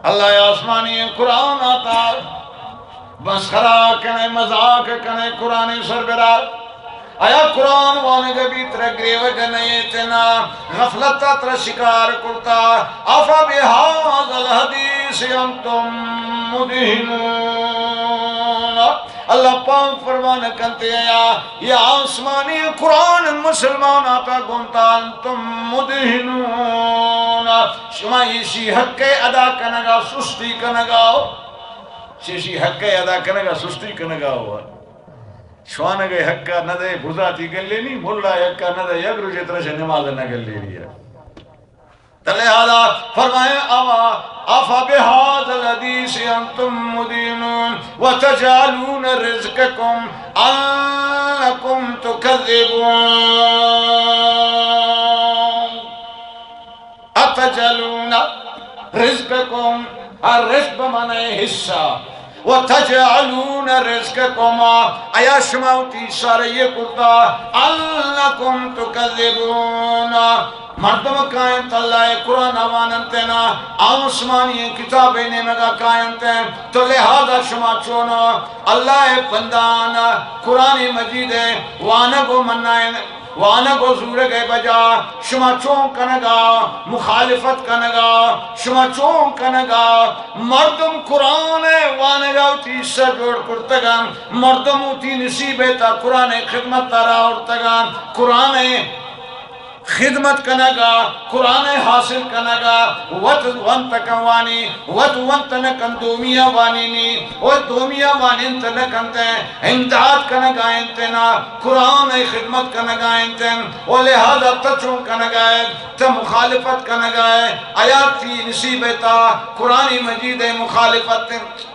اللہ آسمانی قرآن آتا مسخرہ کنے، مذاق کنے، قرآن سربرا۔ آیا قرآن وانگ بی ترا گریوگ نئے تنا، غفلت ترا شکار کرتا۔ افبهذا الحديث أنتم مدهنون۔ اللہ پاک فرمان کنتے، آیا یہ آسمانی قرآن مسلمان آتا گونتا، أنتم مدهنون، شما ایشی حق ادا کنگا سستی کنگا ہو، شیشی حق ادا کنگا سستی کنگا ہو۔ شوانگ حق نہ دے بزاتی گلے نی، ملا حق نہ دے یک روچے ترا شہ نماز نہ گلے نی۔ تو لہذا فرمائے، اوا افبهذا الحديث أنتم مدهنون وتجعلون رزقكم أنكم تكذبون۔ أتجعلون رزقكم، آ رزق بمعنی حصہ، وتجعلون رزقكم، آیا شما وتی سر یہ کرتا، أنكم تكذبون، مردم کائنت اللہ قرآن واننت نا، آسمانی کتاب نیمگا کائنت، تو لہذا شما چونو اللہ بندان قرآن مجید وانگ و منائن وانگ و زورگ ء بجا شما چون کنگا، مخالفت کنگا، شما چون کنگا؟ مردم قرآن ء وانگا وتی حصہ جوڑ کرتگاں، مردم وتی نصیب ء تا قرآن ء خدمت ء را آورتگاں، قرآن ء خدمت کنگا، قرآن ء حاصل کنگا، وت ونت کن وانی، وت ونت نہ کن دومیا وانینی، و دومیا وانینت نہ کنت، امداد کنگا انت نا، قرآن ء خدمت کنگا انت، و لہذا تو چون کنگا ئے، تو مخالفت کنگا ئے، آیا تی نصیب ء تا قرآن مجید ء مخالفت انت؟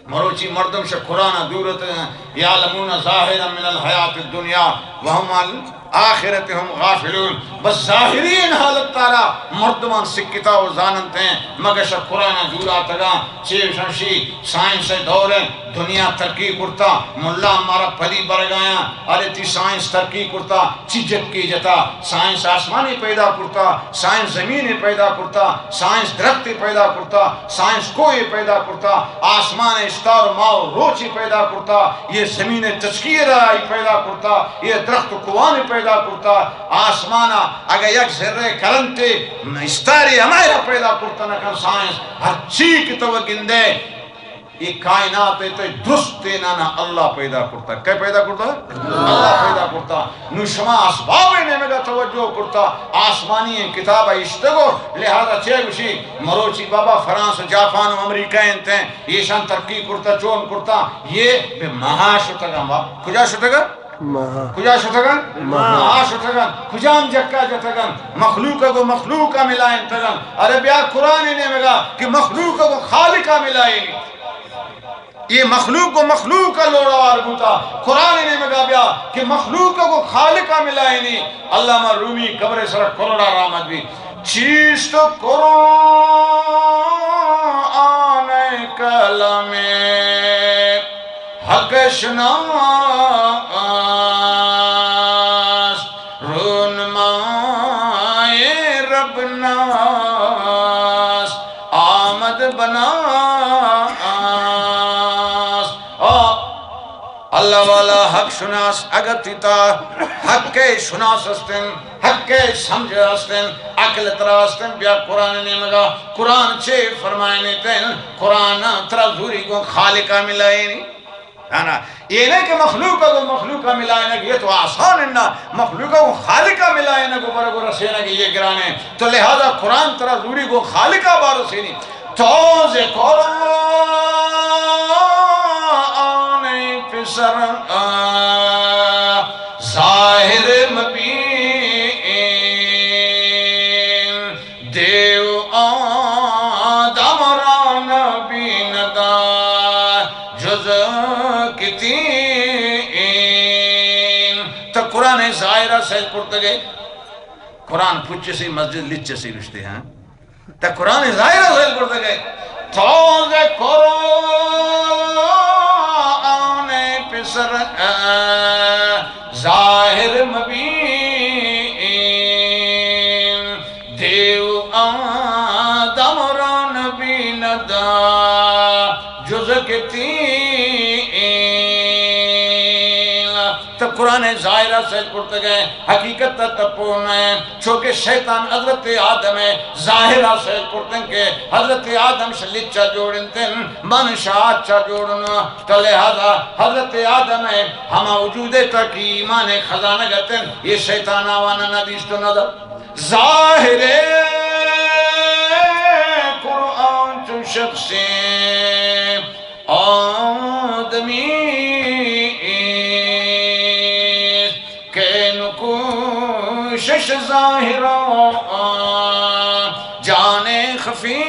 مروچی مردم شہ قرآن ء دور اتگاں، يعلمون ظاهرا من الحياة الدنيا وهم عن آخرت هم غافلون۔ بس ظاہری ان حالت تارا مردمان سکتا و زاننت ہیں، مگہ شہ قرآن دور آتگاں۔ چے شمشی سائنس دور ہیں، دنیا ترقی کرتا، ملا مارا پلی برگایاں، ارے تی سائنس ترقی کرتا، چی جتکی جتا؟ سائنس آسمانی پیدا کرتا، سائنس زمین پیدا کرتا، سائنس درخت پیدا کرتا، سائنس کوہ پیدا کرتا، آسمان استار ماہ و روچی پیدا کرتا، یہ زمین تشکیل آئی پیدا کرتا، یہ درخت کوان پیدا کرتا، آسمانا اگہ یک ذرے کرنتے استارے ہمائرا پیدا کرتا نہ کن۔ سائنس ہر چی کہ تو گندے، اے کائنات ء تئی درستینانا اللہ پیدا کرتا۔ کئے پیدا کرتا؟ اللہ پیدا کرتا۔ نو شما اسباب ء نیمگا توجہ کرتا، آسمانی کتاب ء اشتگو، لہذا چے گوشی؟ مروچی بابا فرانس و جاپان و امریکہ انت ہیں، ایشان ترقی کرتا، چون کرتا، یہ بہ مہا شتگا۔ کجا شتگا؟ مہا۔ کجا شتگن؟ مہا۔ مہا شتگن۔ کجام جکا جتگن؟ مخلوق گو مخلوق ملائنتگن۔ ارے بیا قرآن نیمگا کہ مخلوق گو خالق ملائنی۔ یہ مخلوق گو مخلوق لوڑوار بوتا۔ قرآن نیمگا بیا کہ مخلوق گو خالق ملائنی۔ علامہ رومی قبر سر کنڑا رحمت بی۔ چیست قرآن کلام حق شناس، رونمائے رب ناس، آمد بناس۔ آ، اللہ والا حق شناس، اگر تیتا حق شناس استن، حق سمجھ استن، عقل ترا استن، بیا قرآن نیمگا۔ قرآن چے فرمائنی تین؟ قرآن ترا زوری گوں خالقا ملائینی۔ ہے نا؟ یہ نہیں کہ مخلوق کو مخلوق کا ملائنگ، یہ تو آسان ہے نا۔ مخلوق کو خالق کا ملائنگ و برگو رسینگ یہ گران ہے۔ تو لہذا قرآن ترا زوری گو خالق کا بارسینی۔ تو ز قرآن پسر ظاہر مبین۔ دیو آدم را نبیند جز کتین۔ تو قرآن ظاہرہ سیل کرتگے، قرآن پچ سی مسجد لچ سی گشتے ہیں۔ تو قرآن ظاہرہ سیل کرتگے، تو ز قرآن پسر ظاہر مبین۔ دیو آدم را نبیند جز کتین۔ تو قرآن ظاہرہ سیل کرتگے، حقیقت تا تپو نئے، چوکہ شیطان حضرت آدم ظاہرہ سیل کرتن کہ حضرت آدم شہ لچا جوڑنتن، من شہ آچا جوڑن۔ تو لہذا حضرت آدم ہما وجود تا کہ ایمان خزانہ گتن، یہ شیطان آوانا نہ دیست و نہ دا۔ ظاہر قرآن چو شخص آدمی کہ نکوشش ظاہر جان خفی۔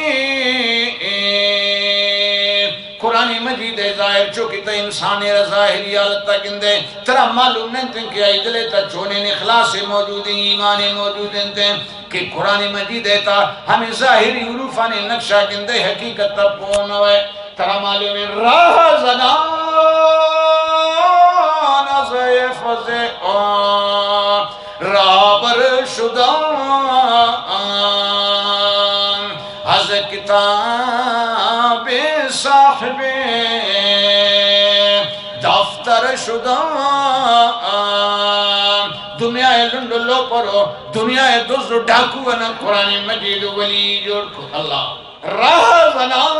قرآن مجید ظاہر چو کہ تا انسان را ظاہری حالت تا گندے، ترا معلوم نہیں تن کہ آئی دل تا چونیں اخلاص موجود ہیں، ایمان موجود ہیں تن کہ قرآن مجید تا ہمیں ظاہری حروفانی نقشہ گندے، حقیقت تا پونوے۔ ترا معلوم ہے راہ زنان از حفظ آن راہبر شدن، از کتاب صاحب دفتر شدن۔ دنیا لنڈ لوپرو، دنیا دز و ڈاکو انا قرآن مجید ولی جوڑ کو۔ اللہ۔ راہ زنان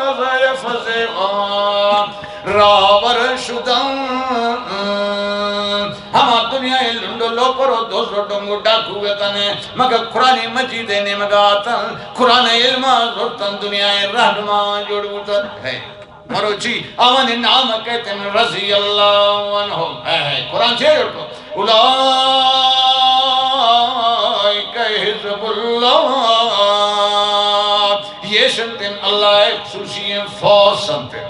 از حفظ آن راہبر شدن۔ ہما دنیا لنڈ و لوپر و دز و ڈنگ و ڈاکو گتن، مگر قرآن مجید نیمگا آتن، قرآن علم زرتن، دنیا رہنما جوڑ بوتن۔ ہے۔ مروچی آوانی نام کہتن رضی اللہ عنہم۔ ہے، ہے، قرآن چے جوڑ کو؟ اولئک حزب اللہ۔ یہ شنتن اللہ خصوصی فوج سنتن۔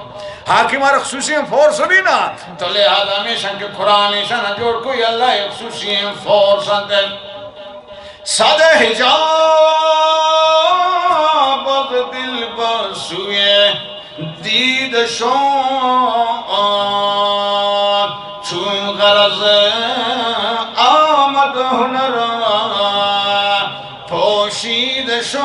حاکم ءَ را خصوصی فورس بھی نا، تو لہذا ہمیشاں کہ قرآن ایشاں جوڑ کوئی اللہ خصوصی فورس انت۔ صد حجاب از دل بسوی دید شد، چون غرض آمد هنر پوشیده شد۔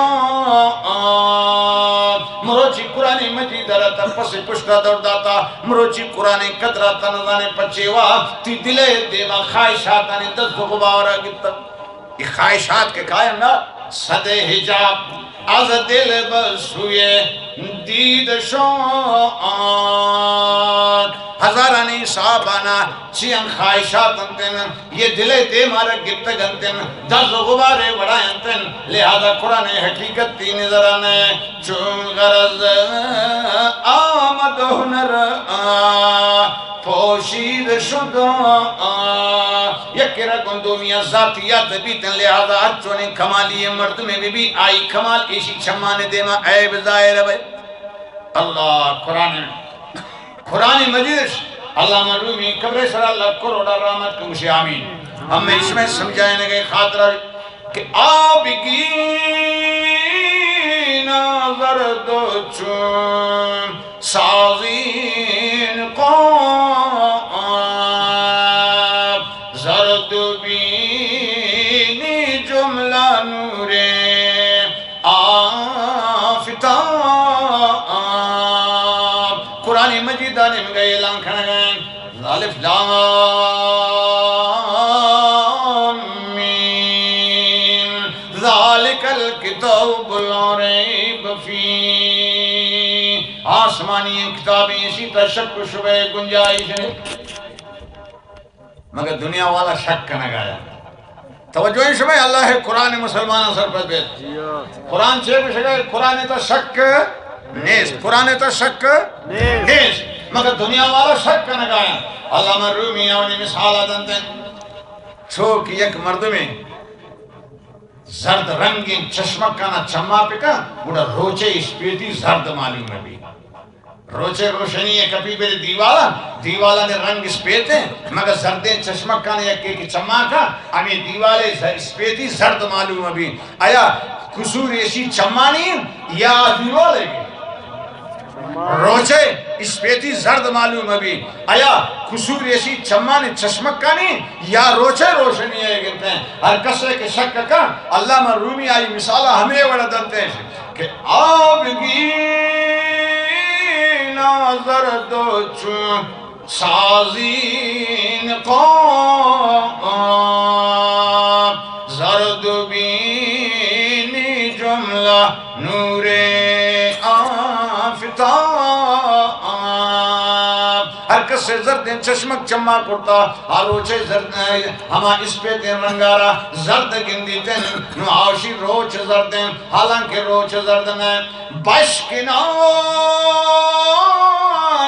مروچی قرآن مجید ءَ را تاں پس پشت ءَ دور داتا، مروچی قرآن قدر ءَ تاں نزانے پچے وا، تی دل ءِ دیما خواہشاتانی دست ءُ غبار ءَ گپتا۔ اے خواہشات کہ کاینت نا، صد حجاب از دل بسوی دید شد۔ ہزارانی حسابانا چیاں خواہشات انتن، یہ دل ءِ دیم ءَ را گپتگ انتن، دز ءُ غبار ءِ وڑا انتن، لہذا قرآن ءِ حقیقت تی نظر ءَ نئے۔ چون غرض آمد هنر پوشیده شد۔ یکے را گوں دومی ءَ ذاتیات بیتن، لہذا ہر چونیں کمالی مردمے بہ بی، آئی کمال ایشی چمان ءِ دیما عیب ظاہر بئے۔ اللہ قرآن، قرآن مجید، علامہ رومی قبر ءِ سرا لکھ کروڑا رحمت کن، گوشے آمین۔ ہم میں اس میں سمجھائے نہ گئے خاطرہ کہ آبگین زرد چون سازین قاف، زرد بینی جملہ نور آفتاب۔ قرآن مجید ءَ نیمگا اعلان کنگا انت، الف لام میم، ذالک الکتاب لا ریب فیہ۔ آسمانی کتابیں، ایشی تہا شک ءُ شبہ ءِ گنجائش نہ۔ مگر دنیا والا شک کنگا یا۔ توجہ ایں شمئے، اللہ ءِ قرآن مسلماناں سرپد بیت۔ قرآن چے گوشگا؟ قرآن ءِ تہا شک نیست، قرآن ءِ تہا شک نیست۔ مگر دنیا والا شک کنگا یا۔ علامہ رومی آوانی مثال دنت، چو کہ یک مردمے زرد رنگیں چشمکانا چما پکا، گڑا روچے اسپیتی زرد معلوم بی۔ روچے روشنی ءَ کپی بلے دیوالا، دیوالانی رنگ اسپیت انت، مگر زردیں چشمکانی یکے کہ چما کا، ہمے دیوالے ز-، اسپیتی زرد معلوم بی۔ آیا قصور ایشی چمانی یا دیوالے؟ روچے اسپیتی زرد معلوم بی۔ آیا قصور ایشی چمانی چشمکانی یا روچے روشنی ءَ گندیں؟ ہر کسے کہ شک کا، علامہ رومی آئی مثالا ہمے وڑا دنت کہ آبگین زرد چون سازین قاف، زرد بینی جملہ نور آفتاب۔ ہر کسے زردیں چشمک چما کرتا، آ روچے زرد، ہما اسپیتیں رنگارا زرد گندیتن، نو آوشی روچ زردیں، حالانکہ روچ زرد نہ۔ بشکنا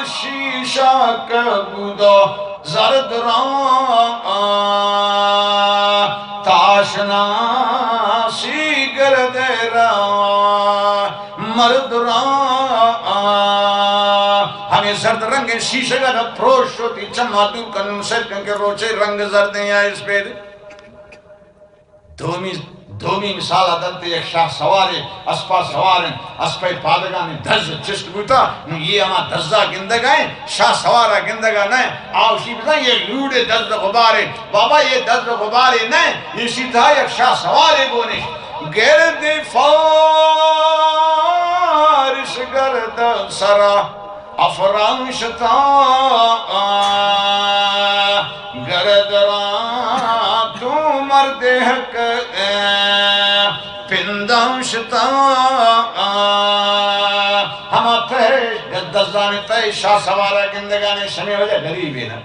شیشہ کبودا زرد را، تاشناسی گرد را، مرد را۔ ہمے زرد رنگیں شیشگ ءَ پروش شتی چما دور کنوں سر کن کہ روچے رنگ زردیں یا اسپیت۔ دومی، دومی مثال ءَ دنت، یک شاہ سوارے اسپا سوار انت، اسپئے پادگانی دز چست بوتا، نوں یہ ہما دزا گندگا انت، شاہ سوارا گندگا نہ انت۔ آوشی بزاں یہ لوڑے دز غبارے، بابا یہ دز غبارے نہ انت، ایشی تہا یک شاہ سوارے گون انت۔ گرد فارس گرد سرا افران شتا، گرد را تو مرد حق پندان شتا۔ ہما تہ دزانی تہ شاہ سوارا گندگانے، شمے وجہ غریبے نا۔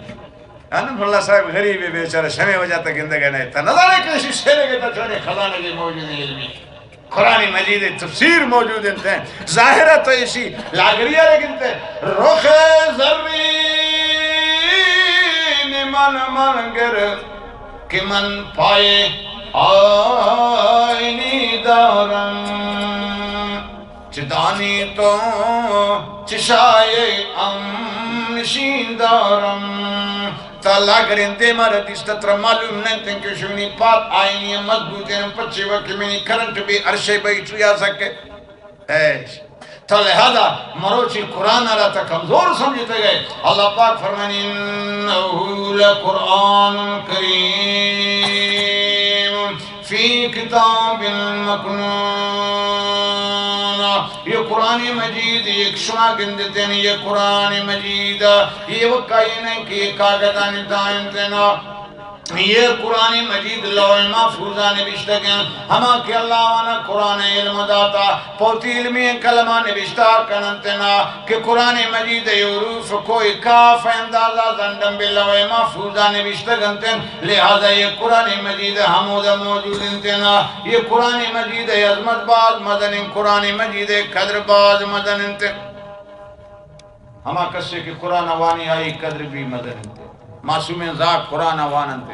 ہاں، ملا صاحب غریبے بیچارہ، شمے وجہ تا گندگانے۔ تا نظارے کہ شعر کے تا چونے خزانہ کے موجود علمی۔ قرآن مجید تفسیر موجود انت۔ ظاہر ہے تو ایشی لاگری آ لگنت۔ رخ زرین من من گر کہ من پائے آئینی دارم، چہ دانی تو چشائے امشین دارم۔ تا لاگریں دیما را دیستا ترا معلوم نہ انت کہ شونی پاد آئینی مضبوط ہیں، پچے وقت منی کرنٹ بھی عرشے بیٹری آ سکے۔ ایش۔ تا لہذا مروچی قرآن را تا کمزور سمجھتے گئے۔ اللہ پاک فرمانی، انہ لقرآن کریم۔ فی کتاب مکنون۔ یہ قرآن مجید، یک شما گندتن، یہ قرآن مجید، یہ وکائی نہیں کہ یہ کاغذانی دائنتنا۔ یہ قرآن مجید لوح محفوظا نبشتگیں، ہما کہ اللہ وانا قرآن علم داتا، پوتی علمی کلمہ نبشتہ کننتنا۔ کہ قرآن مجید ء حروف کوئی کاف ء اندازہ زنڈم بہ لوح محفوظ ء نبشتگ انت، لہذا یہ قرآن مجید ہمود ء موجود انت نا۔ یہ قرآن مجید ء عظمت باز مزن انت، قرآن مجید ء قدر باز مزن انت۔ ہما کسے کہ قرآن وانی آئی قدر بھی مزن انت۔ معصومیں زاگ قرآن واننت۔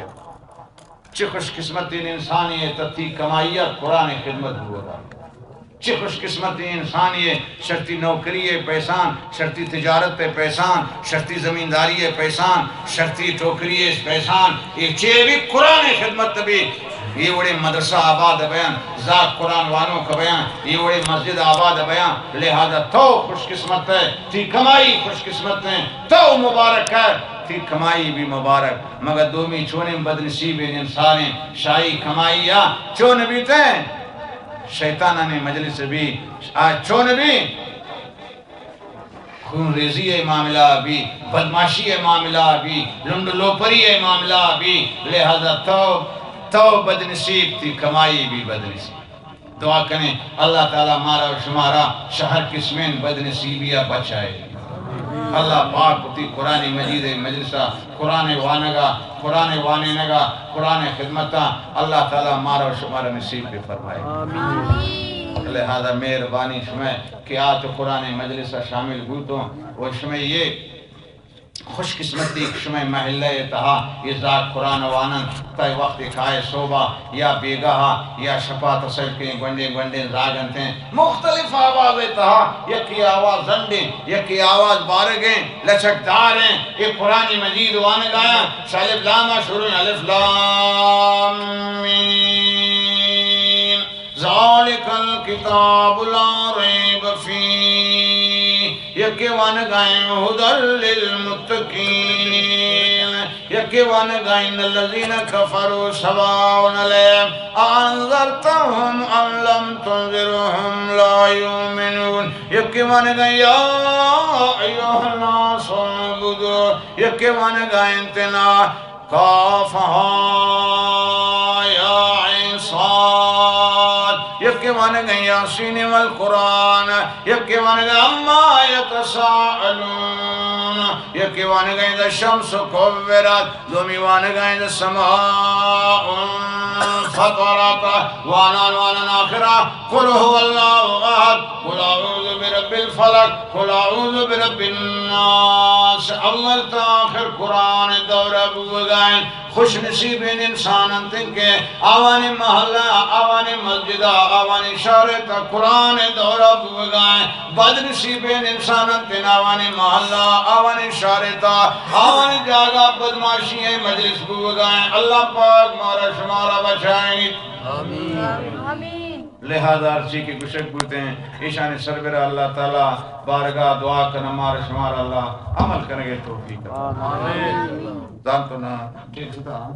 چہ خوش قسمتیں انسانے ء تتی کمائی ء قرآن ء خدمت بوگا۔ چہ خوش قسمتیں انسانے ء شرطی نوکری ء پیسان، شرطی تجارت ء پیسان، شرطی زمینداری ء پیسان، شرطی ٹوکری ء پیسان، اے چے بھی قرآن ء خدمت بی۔ اے وڑیں مدرسہ آباد بیان، زاگ قرآن وانوک بیان، اے وڑیں مسجد آباد بیان، لہذا تو خوش قسمت ہے، تی کمائی خوش قسمت ہے، تو مبارک ہے، تی کمائی بھی مبارک۔ مگر دومی چونیں بدنصیبیں انسانیں شاہی کمائی آ چون بیتے؟ شیطانانی مجلس بھی آ چون بھی؟ خون ریزی ء معاملہ بھی، بدماشی ء معاملہ بھی، لنڈ لوپری ء معاملہ بھی، لہذا تو، تو بدنصیب، تی کمائی بھی بدنصیب۔ دعا کنیں، اللہ تعالی مارا و شمارا شہر قسمین بدنصیبی ء بچائے۔ اللہ پاک وتی قرآن مجید ء مجلس ء قرآن وانگا، قرآن وانینگا، قرآن خدمتا اللہ تعالی مارا و شمارا نصیب بفرمائے۔ لہذا مہربانی شمئے کہ آ تو قرآن مجلس ء شامل بوتوں و شمئے یہ خوش قسمتی کہ شمئے محلہ ء تہا یہ زاگ قرآن وانن، تہ وقت کائے صوبہ یا بیگاہ یا شپا تصل کے گونڈیں گونڈیں زاگ انتیں۔ مختلف آواز ء تہا، یکے آواز زنڈیں، یکے آواز بارگیں، لچکداریں، اے قرآن مجید وانگایاں، الف لام ء شروع، الف لام میم، ذالک الکتاب لا ریب فیہ، یکے وانگائیں، ھدی للمتقین، یکے وانگا ان الذین کفروا سواء علیہم اانذرتہم ام لم تنذرہم لا یؤمنون۔ یکے وانگا یا ایھا الناس اعبدوا۔ یکے وانگا انت نا کاف ھا یا عین صاد۔ یکے وانگا یاسین والقرآن۔ یکے وانگا عما یتساءلون۔ یکے وانگا اذا الشمس کورت۔ دومی وانگا اذا السماء انفطرت۔ وانان وانان آخرا قل ھو اللہ احد، قل اعوذ برب الفلق، قل اعوذ برب الناس۔ اول تا آخر قرآن دورہ بوگائیں۔ خوش نصیبیں انسان انت کہ آوانی محلہ، آوانی مسجد، آوانی شہر تا قرآن دورہ بوگائیں۔ بد نصیبیں انسان انت آوانی محلہ، آوانی شہر تا، آوانی جاگہ بدماشی ء مجلس بوگائیں۔ اللہ پاک مارا شمارا بچائینیت۔ آمین۔ لہذا ہرچی کہ گشگ بوتیں، ایشانی سربرا اللہ تعالی بارگاہ دعا کناں، مارا شمارا اللہ عمل کنگے توفیق عطا۔ آمین۔ زانتو نا، ٹھیک تھا؟